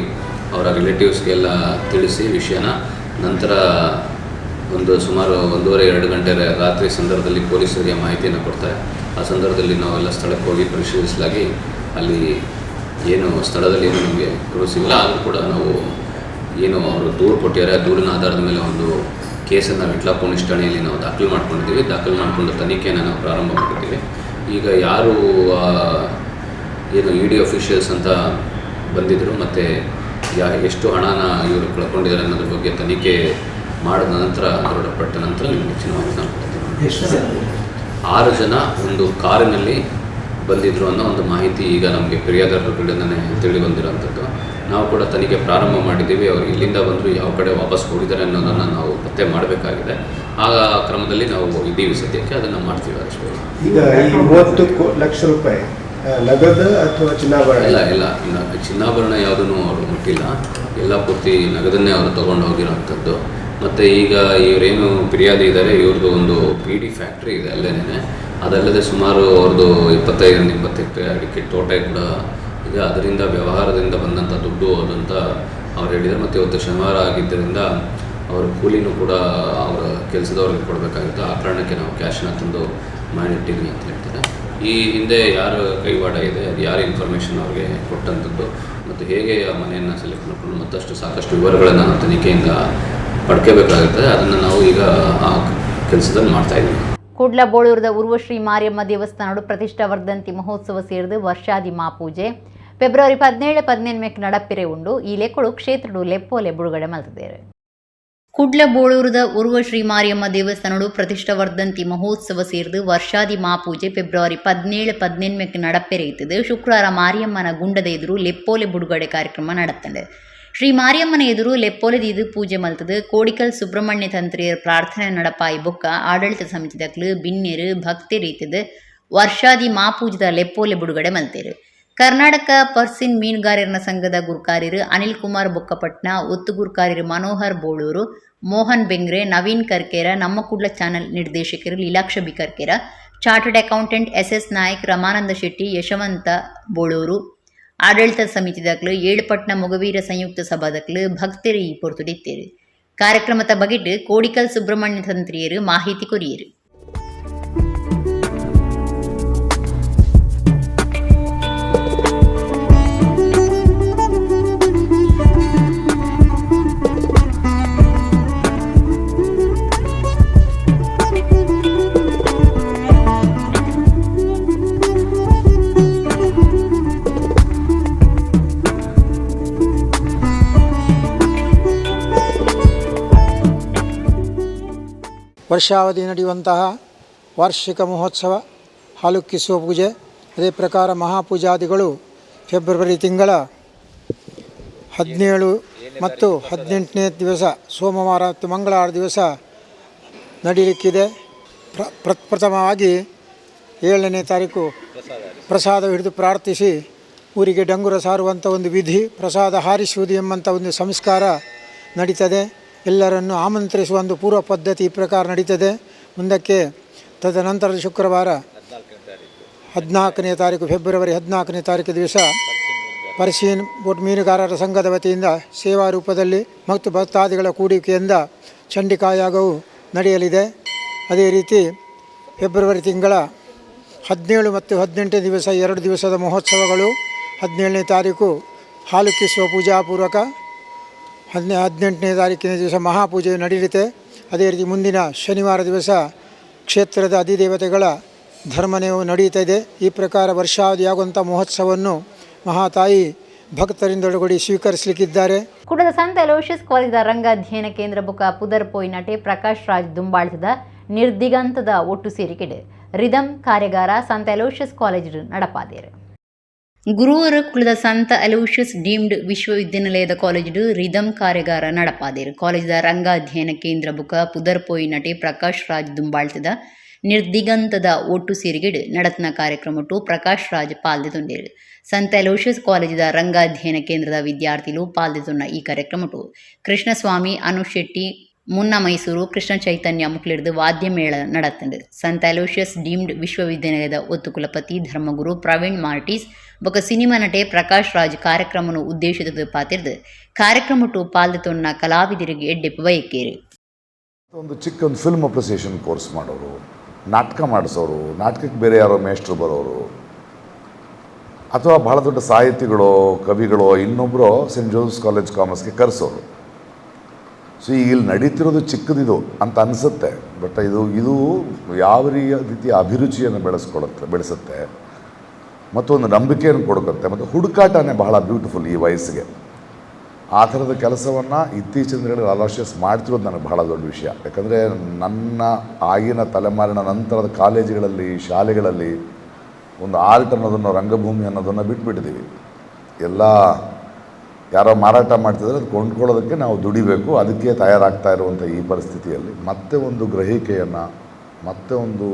Speaker 10: ಅವರ ರಿಲೇಟಿವ್ಸ್ಗೆಲ್ಲ ತಿಳಿಸಿ ವಿಷಯನ ನಂತರ ಒಂದು ಸುಮಾರು 1.5-2 ಗಂಟೆ ರಾತ್ರಿ ಸಂದರ್ಭದಲ್ಲಿ ಪೊಲೀಸರಿಗೆ ಮಾಹಿತಿಯನ್ನು ಕೊಡ್ತಾರೆ. ಆ ಸಂದರ್ಭದಲ್ಲಿ ನಾವೆಲ್ಲ ಸ್ಥಳಕ್ಕೆ ಹೋಗಿ ಪರಿಶೀಲಿಸಲಾಗಿ ಅಲ್ಲಿ ಏನು ಸ್ಥಳದಲ್ಲಿ ಏನು ನಮಗೆ ಗುರು ಸಿಗಲ್ಲ. ಆದರೂ ಕೂಡ ನಾವು ಏನು ಅವರು ದೂರು ಕೊಟ್ಟಿದ್ದಾರೆ, ಆ ದೂರಿನ ಆಧಾರದ ಮೇಲೆ ಒಂದು ಕೇಸನ್ನು ವಿಟ್ಲ ಪೊಲೀಸ್ ಠಾಣೆಯಲ್ಲಿ ನಾವು ದಾಖಲು ಮಾಡ್ಕೊಂಡಿದ್ದೀವಿ. ದಾಖಲು ಮಾಡಿಕೊಂಡು ತನಿಖೆಯನ್ನು ನಾವು ಪ್ರಾರಂಭ ಮಾಡಿದ್ದೀವಿ. ಈಗ ಯಾರು ಏನು E D officials ಅಂತ ಬಂದಿದ್ದರು ಮತ್ತು ಎಷ್ಟು ಹಣನ ಇವರು ಕಳ್ಕೊಂಡಿದ್ದಾರೆ ಅನ್ನೋದ್ರ ಬಗ್ಗೆ ತನಿಖೆ ಮಾಡಿದ ನಂತರ, ದೃಢಪಟ್ಟ ನಂತರ ನಿಮ್ಗೆ ಹೆಚ್ಚಿನ ಮಾಹಿತಿ ನಾವು ಕೊಡ್ತೀವಿ. 6 ಜನ ಒಂದು ಕಾರಿನಲ್ಲಿ ಬಂದಿದ್ರು ಅನ್ನೋ ಒಂದು ಮಾಹಿತಿ ಈಗ ನಮಗೆ ಫಿರ್ಯಾದಾರರ ಕಡೆಯಿಂದಲೇ ತಿಳಿ ಬಂದಿರೋಂಥದ್ದು. ನಾವು ಕೂಡ ತನಿಖೆ ಪ್ರಾರಂಭ ಮಾಡಿದ್ದೀವಿ. ಅವರು ಎಲ್ಲಿಂದ ಬಂದರು, ಯಾವ ಕಡೆ ವಾಪಸ್ ಹೋಗಿದ್ದಾರೆ ಅನ್ನೋದನ್ನು ನಾವು ಪತ್ತೆ ಮಾಡಬೇಕಾಗಿದೆ. ಆ ಕ್ರಮದಲ್ಲಿ ನಾವು ಇದ್ದೀವಿ ಸದ್ಯಕ್ಕೆ, ಅದನ್ನು ಮಾಡ್ತೀವಿ ಆದಷ್ಟು.
Speaker 11: ಈಗ ಈ 30 ಲಕ್ಷ ರೂಪಾಯಿ ನಗದು ಅಥವಾ ಚಿನ್ನಾಭರಣ?
Speaker 10: ಇಲ್ಲ ಇಲ್ಲ, ಚಿನ್ನಾಭರಣ ಯಾವುದನ್ನು ಅವರು ಮುಟ್ಟಿಲ್ಲ, ಎಲ್ಲ ಪೂರ್ತಿ ನಗದನ್ನೇ ಅವರು ತೊಗೊಂಡು ಹೋಗಿರೋಂಥದ್ದು. ಮತ್ತು ಈಗ ಇವರೇನು ಫಿರ್ಯಾದಿ ಇದ್ದಾರೆ, ಇವ್ರದ್ದು ಒಂದು P D factory ಇದೆ ಅಲ್ಲೇನೆ. ಅದಲ್ಲದೆ ಸುಮಾರು ಅವ್ರದ್ದು 25-20 ಎಕರೆ ಅಡಿಕೆ ತೋಟ ಕೂಡ ಇದೆ. ಅದರಿಂದ ವ್ಯವಹಾರದಿಂದ ಬಂದಂಥ ದುಡ್ಡು ಅದಂತ ಅವ್ರು ಹೇಳಿದ್ದಾರೆ. ಮತ್ತು ಇವತ್ತು ಶನಿವಾರ ಆಗಿದ್ದರಿಂದ ಅವರ ಕೂಲಿನೂ ಕೂಡ ಅವರ ಕೆಲಸದವ್ರಿಗೆ ಕೊಡಬೇಕಾಗುತ್ತೆ. ಆ ಕಾರಣಕ್ಕೆ ನಾವು ಕ್ಯಾಶನ್ನ ತಂದು ಮಾಡಿಟ್ಟಿದ್ವಿ ಅಂತ ಹೇಳ್ತಾರೆ. ಈ ಹಿಂದೆ ಯಾರ ಕೈವಾಡ ಇದೆ, ಅದು ಯಾರ ಇನ್ಫಾರ್ಮೇಷನ್ ಅವ್ರಿಗೆ ಕೊಟ್ಟಂಥದ್ದು ಮತ್ತು ಹೇಗೆ ಆ ಮನೆಯನ್ನು ಸೆಲೆಕ್ಟ್ ಮಾಡಿಕೊಂಡು ಮತ್ತಷ್ಟು ಸಾಕಷ್ಟು ವಿವರಗಳನ್ನು ನಾವು ತನಿಖೆಯಿಂದ ಪಡ್ಕೋಬೇಕಾಗುತ್ತದೆ. ಅದನ್ನು ನಾವು ಈಗ ಆ ಕೆಲಸದಲ್ಲಿ ಮಾಡ್ತಾಯಿದ್ದೀವಿ.
Speaker 1: ಕುಡ್ಲ ಬೋಳೂರದ ಉರ್ವಶ್ರೀ ಮಾರಿಯಮ್ಮ ದೇವಸ್ಥಾನಡು ಪ್ರತಿಷ್ಠಾ ವರ್ಧಂತಿ ಮಹೋತ್ಸವ ಸೇರಿದು ವರ್ಷಾದಿ ಮಾಪೂಜೆ ಫೆಬ್ರವರಿ 17-18 ನಡಪಿರೆ ಉಂಡು. ಈ ಲೆಕ್ಕಳು ಕ್ಷೇತ್ರಡು ಲೆಪ್ಪೋಲೆ ಬುಡುಗಡೆ ಮಲ್ತಿದ್ದಾರೆ. ಕುಡ್ಲ ಬೋಳೂರದ ಉರ್ವಶ್ರೀ ಮಾರಿಯಮ್ಮ ದೇವಸ್ಥಾನಡು ಪ್ರತಿಷ್ಠಾ ವರ್ಧಂತಿ ಮಹೋತ್ಸವ ಸೇರಿದು ವರ್ಷಾದಿ ಮಾಪೂಜೆ ಫೆಬ್ರವರಿ 17-18 ನಡಪೆರೆ ಇತ್ತದು. ಶುಕ್ರವಾರ ಮಾರಿಯಮ್ಮನ ಗುಂಡದ ಎದುರು ಲೆಪ್ಪೋಲೆ ಬುಡುಗಡೆ ಕಾರ್ಯಕ್ರಮ ನಡತ್ತಂಡೆ. ಶ್ರೀ ಮಾರಿಯಮ್ಮನ ಎದುರು ಲೆಪ್ಪೋಲೆ ದೀದು ಪೂಜೆ ಮಲ್ತದು. ಕೋಡಿಕಲ್ ಸುಬ್ರಹ್ಮಣ್ಯ ತಂತ್ರಿಯರ್ ಪ್ರಾರ್ಥನೆ ನಡಪಾಯಿ ಬೊಕ್ಕ ಆಡಳಿತ ಸಮಿತಿದಕ್ಲು ಬಿನ್ನೆರು ಭಕ್ತರೀತದು ವರ್ಷಾದಿ ಮಾಪೂಜದ ಲೆಪ್ಪೋಲೆ ಬುಡುಗಡೆ ಮಲ್ತೇರು. ಕರ್ನಾಟಕ ಪರ್ಸಿನ್ ಮೀನುಗಾರರ ಸಂಘದ ಗುರ್ಕಾರ್ಯರು ಅನಿಲ್ ಕುಮಾರ್ ಬೊಕ್ಕಪಟ್ನ, ಒತ್ತು ಗುರ್ಕಾರ್ಯರು ಮನೋಹರ್ ಬೋಳೂರು, ಮೋಹನ್ ಬೆಂಗ್ರೆ, ನವೀನ್ ಕರ್ಕೇರ, ನಮ್ಮ ಕುಡ್ಲ ಚಾನೆಲ್ ನಿರ್ದೇಶಕರು Leelaksha B Karkera, chartered accountant S S Naik, Ramananda Shetty, Yashavantha Bolur, ಆಡಳಿತ ಸಮಿತಿದಾಕ್ಲು, ಏಳುಪಟ್ನ ಮೊಗವೀರ ಸಂಯುಕ್ತ ಸಭಾದಕ್ಲು ಭಕ್ತರು ಈ ಪೊರ್ತುಡಿತ್ತೇರು. ಕಾರ್ಯಕ್ರಮದ ಬಗೆಟ್ ಕೋಡಿಕಲ್ ಸುಬ್ರಹ್ಮಣ್ಯ ತಂತ್ರಿಯರು ಮಾಹಿತಿ ಕೊರಿಯರು.
Speaker 12: ವರ್ಷಾವಧಿ ನಡೆಯುವಂತಹ ವಾರ್ಷಿಕ ಮಹೋತ್ಸವ ಹಾಲುಕ್ಕಿಸುವ ಪೂಜೆ, ಅದೇ ಪ್ರಕಾರ ಮಹಾಪೂಜಾದಿಗಳು ಫೆಬ್ರವರಿ ತಿಂಗಳ 17 ಮತ್ತು 18ನೇ ದಿವಸ ಸೋಮವಾರ ಮತ್ತು ಮಂಗಳವಾರ ದಿವಸ ನಡೆಯಲಿಕ್ಕಿದೆ. ಪ್ರಥಮವಾಗಿ 7ನೇ ತಾರೀಕು ಪ್ರಸಾದ ಹಿಡಿದು ಪ್ರಾರ್ಥಿಸಿ ಊರಿಗೆ ಡಂಗುರ ಸಾರುವಂಥ ಒಂದು ವಿಧಿ, ಪ್ರಸಾದ ಹಾರಿಸುವುದು ಎಂಬಂಥ ಒಂದು ಸಂಸ್ಕಾರ ನಡೀತದೆ. ಎಲ್ಲರನ್ನು ಆಮಂತ್ರಿಸುವ ಒಂದು ಪೂರ್ವ ಪದ್ಧತಿ ಈ ಪ್ರಕಾರ ನಡೀತದೆ. ಮುಂದಕ್ಕೆ ತದನಂತರದ ಶುಕ್ರವಾರ 14ನೇ ತಾರೀಕು, ಫೆಬ್ರವರಿ 14ನೇ ತಾರೀಕು ದಿವಸ purse seine boat ಮೀನುಗಾರರ ಸಂಘದ ವತಿಯಿಂದ ಸೇವಾ ರೂಪದಲ್ಲಿ ಮತ್ತು ಭಕ್ತಾದಿಗಳ ಕೂಡಿಕೆಯಿಂದ ಚಂಡಿಕಾಯಾಗವು ನಡೆಯಲಿದೆ. ಅದೇ ರೀತಿ ಫೆಬ್ರವರಿ ತಿಂಗಳ 17 ಮತ್ತು 18 ದಿವಸ 2 ದಿವಸದ ಮಹೋತ್ಸವಗಳು. 17ನೇ ತಾರೀಕು ಹಾಲುಕ್ಕಿಸುವ ಪೂಜಾಪೂರ್ವಕ, 18ನೇ ತಾರೀಕಿನ ದಿವಸ ಮಹಾಪೂಜೆಯು ನಡೆಯಲಿದೆ. ಅದೇ ರೀತಿ ಮುಂದಿನ ಶನಿವಾರ ದಿವಸ ಕ್ಷೇತ್ರದ ಅಧಿದೇವತೆಗಳ ಧರ್ಮನೆಯು ನಡೆಯುತ್ತಿದೆ. ಈ ಪ್ರಕಾರ ವರ್ಷಾವಧಿಯಾಗುವಂಥ ಮಹೋತ್ಸವವನ್ನು ಮಹಾತಾಯಿ ಭಕ್ತರಿಂದೊಳಗೂಡಿ ಸ್ವೀಕರಿಸಲಿಕ್ಕಿದ್ದಾರೆ.
Speaker 1: ಕುಡದ ಸಂತ ಅಲೋಷಿಯಸ್ ಕಾಲೇಜಿದ ರಂಗ ಅಧ್ಯಯನ ಕೇಂದ್ರ ಬುಕ್ಕ ಪುದರ್ ಪೋಯಿ ನಟೆ ಪ್ರಕಾಶ್ ರಾಜ್ ದುಂಬಾಳಿಸಿದ ನಿರ್ದಿಗಂತದ ಒಟ್ಟು ಸೇರಿಕೆಡು ರಿದಮ್ ಕಾರ್ಯಾಗಾರ ಸಂತ ಅಲೋಷಿಯಸ್ ಕಾಲೇಜ್ ನಡಪಾದೇರು. ಗುರುವಾರ ಕುಳದ ಸಂತ ಅಲೋಷಿಯಸ್ ಡೀಮ್ಡ್ ವಿಶ್ವವಿದ್ಯಾನಿಲಯದ ಕಾಲೇಜಿಡು ರಿದಮ್ ಕಾರ್ಯಾಗಾರ ನಡಪಾದೇರು. ಕಾಲೇಜಿದ ರಂಗ ಅಧ್ಯಯನ ಕೇಂದ್ರ ಬುಕ್ಕ ಪುದರ್ ಪೋಯಿ ನಟೆ ಪ್ರಕಾಶ್ ರಾಜ್ ದುಂಬಾಳ್ತಿದ ನಿರ್ದಿಗಂತದ ಒಟ್ಟು ಸೇರಿಗೆಡು ನಡತ್ನ ಕಾರ್ಯಕ್ರಮಟ್ಟು ಪ್ರಕಾಶ್ ರಾಜ್ ಪಾಲ್ದಿತೊಂಡೇರು. ಸಂತ ಅಲೋಷಿಯಸ್ ಕಾಲೇಜಿದ ರಂಗ ಅಧ್ಯಯನ ಕೇಂದ್ರದ ವಿದ್ಯಾರ್ಥಿಲು ಪಾಲ್ದಿತೊಂಡ ಈ ಕಾರ್ಯಕ್ರಮಟ್ಟು ಕೃಷ್ಣಸ್ವಾಮಿ, ಅನುಷ್ ಶೆಟ್ಟಿ, ಮುನ್ನ ಮೈಸೂರು, ಕೃಷ್ಣ ಚೈತನ್ಯ ಮುಕ್ಲಿಡ್ದು ವಾದ್ಯ ಮೇಳ ನಡತ್ತಂಡು. ಸಂತ ಅಲೋಷಿಯಸ್ ಡೀಮ್ಡ್ ವಿಶ್ವವಿದ್ಯಾನಿಲಯದ ಒತ್ತು ಕುಲಪತಿ ಧರ್ಮಗುರು ಪ್ರವೀಣ್ ಮಾರ್ಟಿಸ್ ಬೊಕ ಸಿನಿಮಾ ನಟೆ ಪ್ರಕಾಶ್ ರಾಜ್ ಕಾರ್ಯಕ್ರಮನು ಉದ್ದೇಶಿತ ಪಾತಿರ್ದು ಕಾರ್ಯಕ್ರಮಟ್ಟು ಪಾಲ್ದಿತೊನ್ನ ಕಲಾವಿದರಿಗೆ ಎಡ್ಡೆಪ್ಪು ಬಯಕೇರು.
Speaker 13: ಒಂದು ಚಿಕ್ಕ ಒಂದು film appreciation course ಮಾಡೋರು, ನಾಟಕ ಮಾಡಿಸೋರು, ನಾಟಕಕ್ಕೆ ಬೇರೆ ಯಾರೋ ಮೇಷ್ಟ್ರು ಬರೋರು, ಅಥವಾ ಬಹಳ ದೊಡ್ಡ ಸಾಹಿತಿಗಳೋ ಕವಿಗಳೋ ಇನ್ನೊಬ್ಬರು Saint Joseph's college ಕಾಮರ್ಸ್ಗೆ ಕರೆಸೋರು. So ಈಗ ಇಲ್ಲಿ ನಡೀತಿರೋದು ಚಿಕ್ಕದಿದು ಅಂತ ಅನಿಸುತ್ತೆ, ಬಟ್ ಇದು ಇದು ಯಾವ ರೀತಿಯ ಅಭಿರುಚಿಯನ್ನು ಬೆಳೆಸುತ್ತೆ ಮತ್ತು ಒಂದು ನಂಬಿಕೆಯನ್ನು ಕೊಡುತ್ತೆ ಮತ್ತು ಹುಡುಕಾಟನೇ ಬಹಳ ಬ್ಯೂಟಿಫುಲ್ ಈ ವಯಸ್ಸಿಗೆ. ಆ ಥರದ ಕೆಲಸವನ್ನು ಇತ್ತೀಚಿನ ದಿನಗಳಲ್ಲಿ ಅಲೋಷಿಯಸ್ ಮಾಡ್ತಿರೋದು ನನಗೆ ಬಹಳ ದೊಡ್ಡ ವಿಷಯ. ಯಾಕಂದರೆ ನನ್ನ ಆಗಿನ ತಲೆಮಾರಿನ ನಂತರದ ಕಾಲೇಜುಗಳಲ್ಲಿ, ಶಾಲೆಗಳಲ್ಲಿ ಒಂದು ಆರ್ಟ್ ಅನ್ನೋದನ್ನು, ರಂಗಭೂಮಿ ಅನ್ನೋದನ್ನು ಬಿಟ್ಬಿಟ್ಟಿದ್ದೀವಿ. ಎಲ್ಲ ಯಾರೋ ಮಾರಾಟ ಮಾಡ್ತಿದ್ರೆ ಅದು ಕೊಂಡ್ಕೊಳ್ಳೋದಕ್ಕೆ ನಾವು ದುಡಿಬೇಕು, ಅದಕ್ಕೆ ತಯಾರಾಗ್ತಾ ಇರುವಂಥ ಈ ಪರಿಸ್ಥಿತಿಯಲ್ಲಿ ಮತ್ತೆ ಒಂದು ಗ್ರಹಿಕೆಯನ್ನು, ಮತ್ತೆ ಒಂದು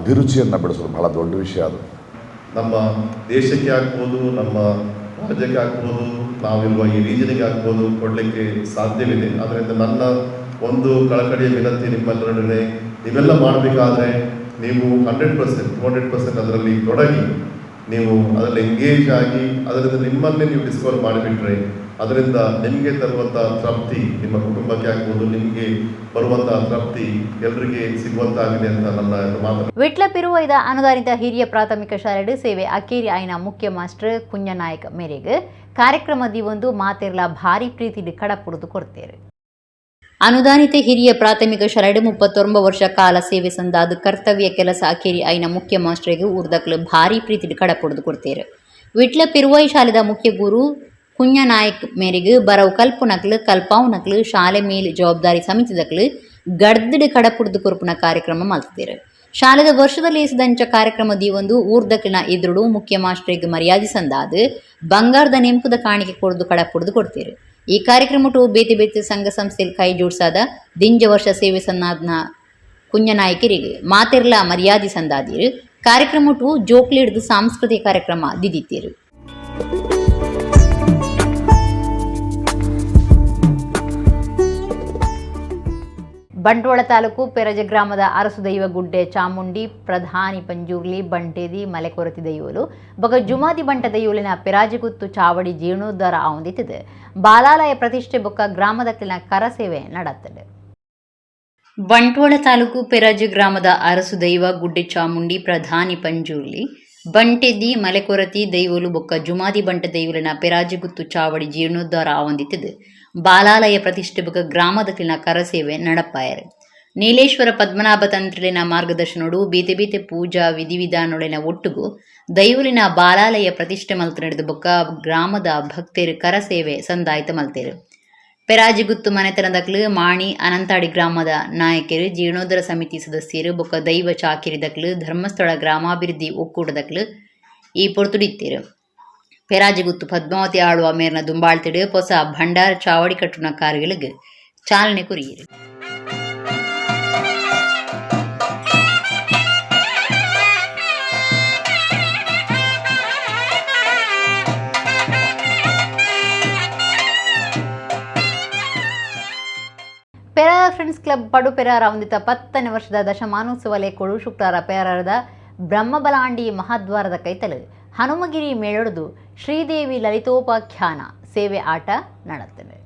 Speaker 13: ಅಭಿರುಚಿಯನ್ನು ಬೆಳೆಸೋದು ಬಹಳ ದೊಡ್ಡ ವಿಷಯ. ಅದು
Speaker 14: ನಮ್ಮ ದೇಶಕ್ಕೆ ಆಗ್ಬೋದು, ನಮ್ಮ ರಾಜ್ಯಕ್ಕೆ ಆಗ್ಬೋದು, ನಾವಿರುವ ಈ ರೀಜನಿಗೆ ಆಗ್ಬೋದು, ಕೊಡಲಿಕ್ಕೆ ಸಾಧ್ಯವಿದೆ. ಆದ್ದರಿಂದ ನನ್ನ ಒಂದು ಕಳಕಳಿಯ ವಿನಂತಿ ನಿಮ್ಮೆಲ್ಲರೊಡನೆ, ನೀವೆಲ್ಲ ಮಾಡಬೇಕಾದ್ರೆ ನೀವು 100% 200% ಅದರಲ್ಲಿ ತೊಡಗಿ, ನೀವು ಅದರಲ್ಲಿ ಎಂಗೇಜ್ ಆಗಿ ಅದರಿಂದ ನಿಮ್ಮನ್ನೇ ನೀವು ಡಿಸ್ಕವರ್ ಮಾಡಿಬಿಟ್ರೆ ಅದರಿಂದ ನಿಮಗೆ ತರುವಂಥ ತೃಪ್ತಿ ನಿಮ್ಮ ಕುಟುಂಬಕ್ಕೆ ಆಗ್ಬೋದು, ನಿಮಗೆ ಬರುವಂಥ ತೃಪ್ತಿ ಎಲ್ಲರಿಗೆ ಸಿಗುವಂತಾಗಿದೆ ಅಂತ ನನ್ನ ಮಾತು.
Speaker 1: ವಿಟ್ಲ ಪಿರುವೈದ ಅನುದಾನಿತ ಹಿರಿಯ ಪ್ರಾಥಮಿಕ ಶಾಲೆಡು ಸೇವೆ ಅಕೇರಿ ಆಯ್ನ ಮುಖ್ಯ ಮಾಸ್ಟರ್ ಕುಂಜನಾಯಕ್ ಮೇರೆಗೆ ಕಾರ್ಯಕ್ರಮದಿ ಒಂದು ಮಾತೆರ್ಲ ಭಾರಿ ಪ್ರೀತಿ ಕಡಪುಡಿದು ಕೊಡ್ತೇವೆ. ಅನುದಾನಿತ ಹಿರಿಯ ಪ್ರಾಥಮಿಕ ಶಾಲೆಡು 39 ವರ್ಷ ಕಾಲ ಸೇವೆ ಸಂದಾದ ಕರ್ತವ್ಯ ಕೆಲಸ ಅಕೇರಿ ಆಯ್ನ ಮುಖ್ಯ ಮಾಸ್ಟರಿಗೆ ಊರ್ದಕ್ಲು ಭಾರಿ ಪ್ರೀತಿ ಕಡಪುಡಿದು ಕೊಡ್ತೇವೆ. ವಿಟ್ಲ ಪಿರುವೈ ಶಾಲೆದ ಮುಖ್ಯ ಗುರು ಕುಂಜನಾಯಕ್ ಮೇರೆಗೆ ಬರವು ಕಲ್ಪುನಕ್ಲು ಕಲ್ಪಾವುನಕ್ಲು ಶಾಲೆ ಮೇಲ್ ಜವಾಬ್ದಾರಿ ಸಮಿತಿದಕ್ಲು ಗಡ್ದಡು ಕಡಪುಡ್ದು ಕೊರ್ಪುನ ಕಾರ್ಯಕ್ರಮ ಮಲ್ತಿದ್ದೇರು. ಶಾಲೆದ ವರ್ಷದಲ್ಲಿ ದಂಚ ಕಾರ್ಯಕ್ರಮ ದೀವೊಂದು ಊರ್ದಕ್ಲಿನ ಎದುರುಡು ಮುಖ್ಯ ಮಾಸ್ಟರಿಗೆ ಮರ್ಯಾದೆ ಸಂದಾದು ಬಂಗಾರದ ನೆಂಪುದ ಕಾಣಿಕೆ ಕೊಡ್ದು ಕಡಪುಡ್ದು ಕೊಡ್ತೇರು. ಈ ಕಾರ್ಯಕ್ರಮಟು ಬೇತೆ ಬೇತೆ ಸಂಘ ಸಂಸ್ಥೆಯಲ್ಲಿ ಕೈ ಜೋಡಿಸಾದ ದಿಂಜ ವರ್ಷ ಸೇವೆ ಸನ್ನಾದ್ನ ಕುಂಜನಾಯಕರಿಗೆ ಮಾತೆರ್ಲ ಮರ್ಯಾದೆ ಸಂದಾದಿರು. ಕಾರ್ಯಕ್ರಮಟು ಜೋಕ್ಲಿಡ್ದು ಸಾಂಸ್ಕೃತಿಕ ಕಾರ್ಯಕ್ರಮ ದಿದಿತ್ತೀರು. ಬಂಟ್ವಾಳ ತಾಲೂಕು ಪೆರಜ ಗ್ರಾಮದ ಅರಸುದೈವ ಗುಡ್ಡೆ ಚಾಮುಂಡಿ ಪ್ರಧಾನಿ ಪಂಜುರ್ಲಿ ಬಂಟೇದಿ ಮಲೆಕೊರತಿ ದೈವಲು ಬೊಕ ಜುಮಾದಿ ಬಂಟ ದೈವಲಿನ ಪೆರಾಜಗುತ್ತು ಚಾವಡಿ ಜೀರ್ಣೋದ್ಧಾರ ಆವಂದಿತ್ತದೆ. ಬಾಲಾಲಯ ಪ್ರತಿಷ್ಠೆ ಬೊಕ್ಕ ಗ್ರಾಮದಕ್ಕಿನ ಕರಸೇವೆ ನಡತ್ತದೆ. ಬಂಟ್ವಾಳ ತಾಲೂಕು ಪೆರಾಜ ಗ್ರಾಮದ ಅರಸುದೈವ ಗುಡ್ಡೆ ಚಾಮುಂಡಿ ಪ್ರಧಾನಿ ಪಂಜುರ್ಲಿ ಬಂಟೆದಿ ಮಲೆಕೊರತಿ ದೈವಲು ಬೊಕ್ಕ ಜುಮಾದಿ ಬಂಟ ದೈವಲಿನ ಪೆರಾಜಗುತ್ತು ಚಾವಡಿ ಜೀರ್ಣೋದ್ಧಾರ ಆವಂದಿತ್ತದೆ. ಬಾಲಾಲಯ ಪ್ರತಿಷ್ಠೆ ಬೊಕ್ಕ ಗ್ರಾಮದಕ್ಲಿನ ಕರಸೇವೆ ನಡಪಾಯರು. ನೀಲೇಶ್ವರ ಪದ್ಮನಾಭ ತಂತ್ರಿಲಿನ ಮಾರ್ಗದರ್ಶನೋಡು ಬೀತೆ ಬೀತೆ ಪೂಜಾ ವಿಧಿವಿಧಾನೊಳಿನ ಒಟ್ಟುಗು ದೈವಲಿನ ಬಾಲಾಲಯ ಪ್ರತಿಷ್ಠೆ ಮಲ್ತು ನಡೆದು ಬೊಕ್ಕ ಗ್ರಾಮದ ಭಕ್ತರು ಕರಸೇವೆ ಸಂದಾಯ್ತ ಮಲ್ತೇರು. ಪೆರಾಜಿಗುತ್ತು ಮನೆತನದಕ್ಲು ಮಾಣಿ ಅನಂತಾಡಿ ಗ್ರಾಮದ ನಾಯಕರು, ಜೀರ್ಣೋದ್ಧಾರ ಸಮಿತಿ ಸದಸ್ಯರು ಬೊಕ್ಕ ದೈವ ಚಾಕಿರಿದಕ್ಲು ಧರ್ಮಸ್ಥಳ ಗ್ರಾಮಾಭಿವೃದ್ಧಿ ಒಕ್ಕೂಟದಕ್ಲು ಈ ಪೊರ್ತುಡಿತ್ತೇರು. ಪೆರಾಜಿಗುತ್ತು ಪದ್ಮಾವತಿ ಆಳುವ ಮೇರ್ನ ದುಂಬಾಳ್ತಿಡು ಹೊಸ ಭಂಡಾರ ಚಾವಡಿ ಕಟ್ಟುನ ಕಾರ್ಯಗಳಿಗೆ ಚಾಲನೆ ಕೊರಿಯರು. ಪೆರಾರ ಫ್ರೆಂಡ್ಸ್ ಕ್ಲಬ್ ಪಡು ಪೆರಾರ ಹೊಂದಿತ 10ನೇ ವರ್ಷದ ದಶಮಾನೋತ್ಸವ ಲೇಖೋಡು ಶುಕ್ರವಾರ ಪೆರಾರದ ಬ್ರಹ್ಮಬಲಾಂಡಿ ಮಹಾದ್ವಾರದ ಕೈತಲು ಹನುಮಗಿರಿ ಮೇಳೊಡೆದು ಶ್ರೀದೇವಿ ಲಲಿತೋಪಾಖ್ಯಾನ ಸೇವೆ ಆಟ ನಡತ್ತದೆ.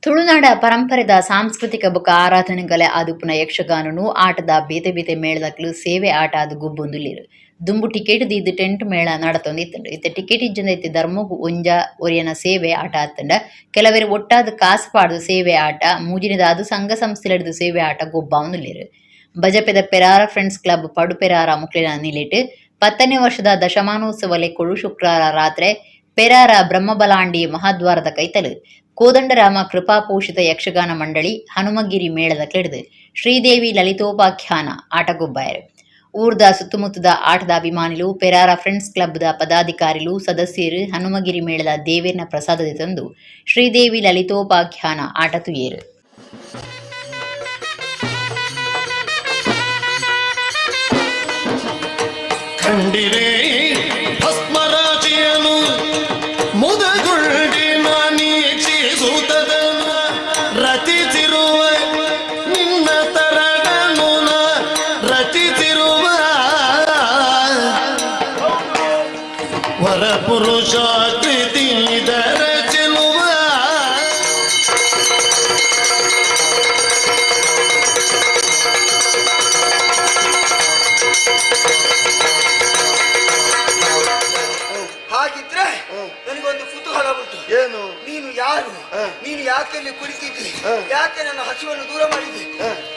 Speaker 1: ತುಳುನಾಡ ಪರಂಪರೆದ ಸಾಂಸ್ಕೃತಿಕ ಬೊಕ ಆರಾಧನೆಗಲೆ ಆದುಪುನ ಯಕ್ಷಗಾನನು ಆಟದ ಬೇತೆ ಬೇತೆ ಮೇಳದಕ್ಲು ಸೇವೆ ಆಟ ಅದು ಗುಬ್ಬೊಂದುಲ್ಲಿರು. ದುಂಬು ಟಿಕೆಟ್ ದೀದ್ ಟೆಂಟ್ ಮೇಳ ನಡತೊಂದಿತ್ತಂಡು. ಇತ್ತೆ ಟಿಕೆಟ್ ಇಜ್ಜಂದ ಇತ್ತೆ ಧರ್ಮಗು ಒಂಜ ಒರಿಯನ ಸೇವೆ ಆಟ ಆತ್ತಂಡ. ಕೆಲವರು ಒಟ್ಟಾದ ಕಾಸು ಪಾಡ್ದು ಸೇವೆ ಆಟ, ಮೂಜಿನದಾದು ಸಂಘ ಸಂಸ್ಥೆಲೆಡ್ದು ಸೇವೆ ಆಟ ಗೊಬ್ಬಾವೊಂದುಲ್ಲೆರ್. ಬಜಪೆದ ಪೆರಾರ ಫ್ರೆಂಡ್ಸ್ ಕ್ಲಬ್ ಪಡುಪೆರಾರ ಮುಕ್ಲೆನ ನಿಲೆಟ್ 10ನೇ ವರ್ಷದ ದಶಮಾನೋತ್ಸವ ಲೆಕ್ಕೊಡು ಶುಕ್ರವಾರ ರಾತ್ರೆ ಪೆರಾರ ಬ್ರಹ್ಮಬಲಾಂಡಿ ಮಹಾದ್ವಾರದ ಕೈತಲು ಕೋದಂಡರಾಮ ಕೃಪಾಪೋಷಿತ ಯಕ್ಷಗಾನ ಮಂಡಳಿ ಹನುಮಗಿರಿ ಮೇಳದ ಕ್ಲೆಡ್ದು ಶ್ರೀದೇವಿ ಲಲಿತೋಪಾಖ್ಯಾನ ಆಟಗೊಬ್ಬಾಯರು. ಊರ್ದ ಸುತ್ತಮುತ್ತದ ಆಟದ ಅಭಿಮಾನಿಲು, ಪೆರಾರ ಫ್ರೆಂಡ್ಸ್ ಕ್ಲಬ್ದ ಪದಾಧಿಕಾರಿಲು, ಸದಸ್ಯರು ಹನುಮಗಿರಿ ಮೇಳದ ದೇವೇರ್ನ ಪ್ರಸಾದದ ತಂದು ಶ್ರೀದೇವಿ ಲಲಿತೋಪಾಖ್ಯಾನ ಆಟ ತುಯೇರು.
Speaker 15: ಖಂಡಿರೇ ಭಸ್ಮರಾಜಿಯನು ಮುದಗುಳ್ಳಿ ನಾನೀಕ್ಷಿಸುತ್ತದನು ರಚಿಸಿರುವ ನಿನ್ನ ತರಡನು ನಾ ರಚಿಸಿರುವ ವರಪುರುಷಾಕೃತಿ ಇದರ ಚೆಲುವ.
Speaker 16: ಹಾಗಿದ್ರೆ ನನಗೊಂದು ಕುತೂಹಲ ಉಂಟು.
Speaker 5: ಏನು?
Speaker 16: ನೀನು ಯಾರು? ನೀನು ಯಾಕೆ ಇಲ್ಲಿ ಕುಳಿತಿದ್ದಿ? ಯಾಕೆ ನನ್ನ ಹಸುವನ್ನು ದೂರ ಮಾಡಿದ್ದಿ?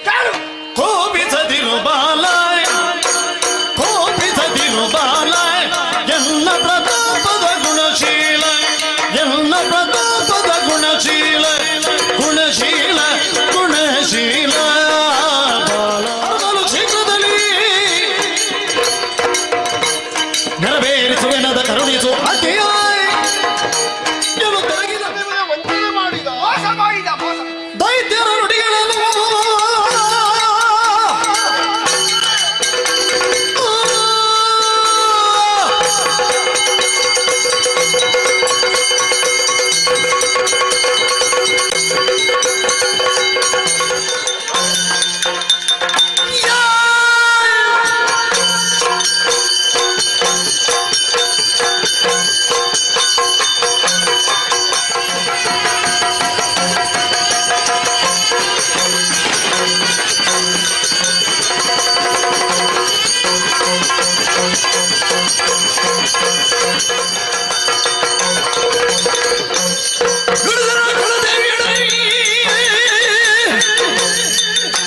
Speaker 16: ಯಾರು?
Speaker 15: ಕೋಪಿಸದಿರು ಬಾಲ, ಕೋಪಿಸದಿರು ಬಾಲ, ಎಲ್ಲ ಪ್ರತಾಪದ ಗುಣಶೀಲ, ಎಲ್ಲ ಪ್ರತಾಪದ ಗುಣಶೀಲ, ಗುಣಶೀಲ ಗುಣಶೀಲ ಬಾಲ. ಅರಸನು ಶೀಘ್ರದಲ್ಲಿ ನೆರವೇರಿಸುವೆನದ ಕರುಣಿಸು ಅತಿಯ
Speaker 2: ವಂಚನೆ ಮಾಡಿದ,
Speaker 16: ಮೋಸ ಮಾಡಿದ, ಮೋಸ.
Speaker 15: ದೈತ್ಯರ ನುಡಿಗಳನ್ನು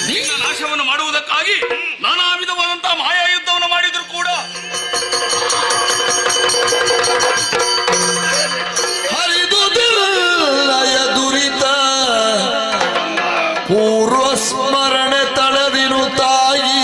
Speaker 17: ನಿನ್ನ ನಾಶವನ್ನು ಮಾಡುವುದಕ್ಕಾಗಿ ನಾನಾ ವಿಧವಾದಂತಹ ಮಾಯಾ ಯುದ್ಧವನ್ನು ಮಾಡಿದ್ರು ಕೂಡ
Speaker 15: ಹರಿದು ದುರ್ಲಯ ದುರಿತ ಪೂರ್ವ ಸ್ಮರಣೆ ತಳೆದಿರು ತಾಯಿ.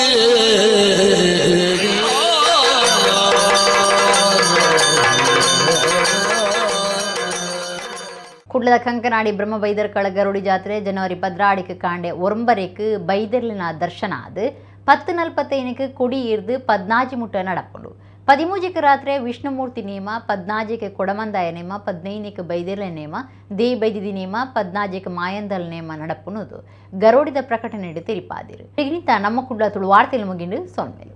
Speaker 1: ಕುಡ್ಲದ ಕಂಕನಾಡಿ ಬ್ರಹ್ಮ ಬೈದರ್ಕಳ ಗರುಡಿ ಜಾತ್ರೆ ಜನವರಿ 14 ಕಾಂಡೆ 9ಕ್ಕೆ ಬೈದರ್ಲಿನ ದರ್ಶನ ಅದು 10:45ಕ್ಕೆ ಕೊಡಿ ಇರ್ದು 14 ಮುಟ್ಟ ನಡಪುಂಡು. 13ಕ್ಕೆ ರಾತ್ರಿ ವಿಷ್ಣುಮೂರ್ತಿ ನೇಮ, 14ಕ್ಕೆ ಕೊಡಮಂದಾಯ ನೇಮ, 15ಕ್ಕೆ ಬೈದರ್ಲ ನೇಮ, they ಬೈದಿದಿ ನೇಮ, 14ಕ್ಕೆ ಮಾಯಂದಲ್ ನೇಮ ನಡಪುನುದು ಗರೋಡಿದ ಪ್ರಕಟಣೆ ತೆರಿಪಾದಿರು. ಈಗಿನಿಂದ ನಮ್ಮ ಕುಡ್ಲ ತುಳು ವಾರ್ತೆಲು ಮುಗಿಂಡು ಸೊನ್ಮೇಲು.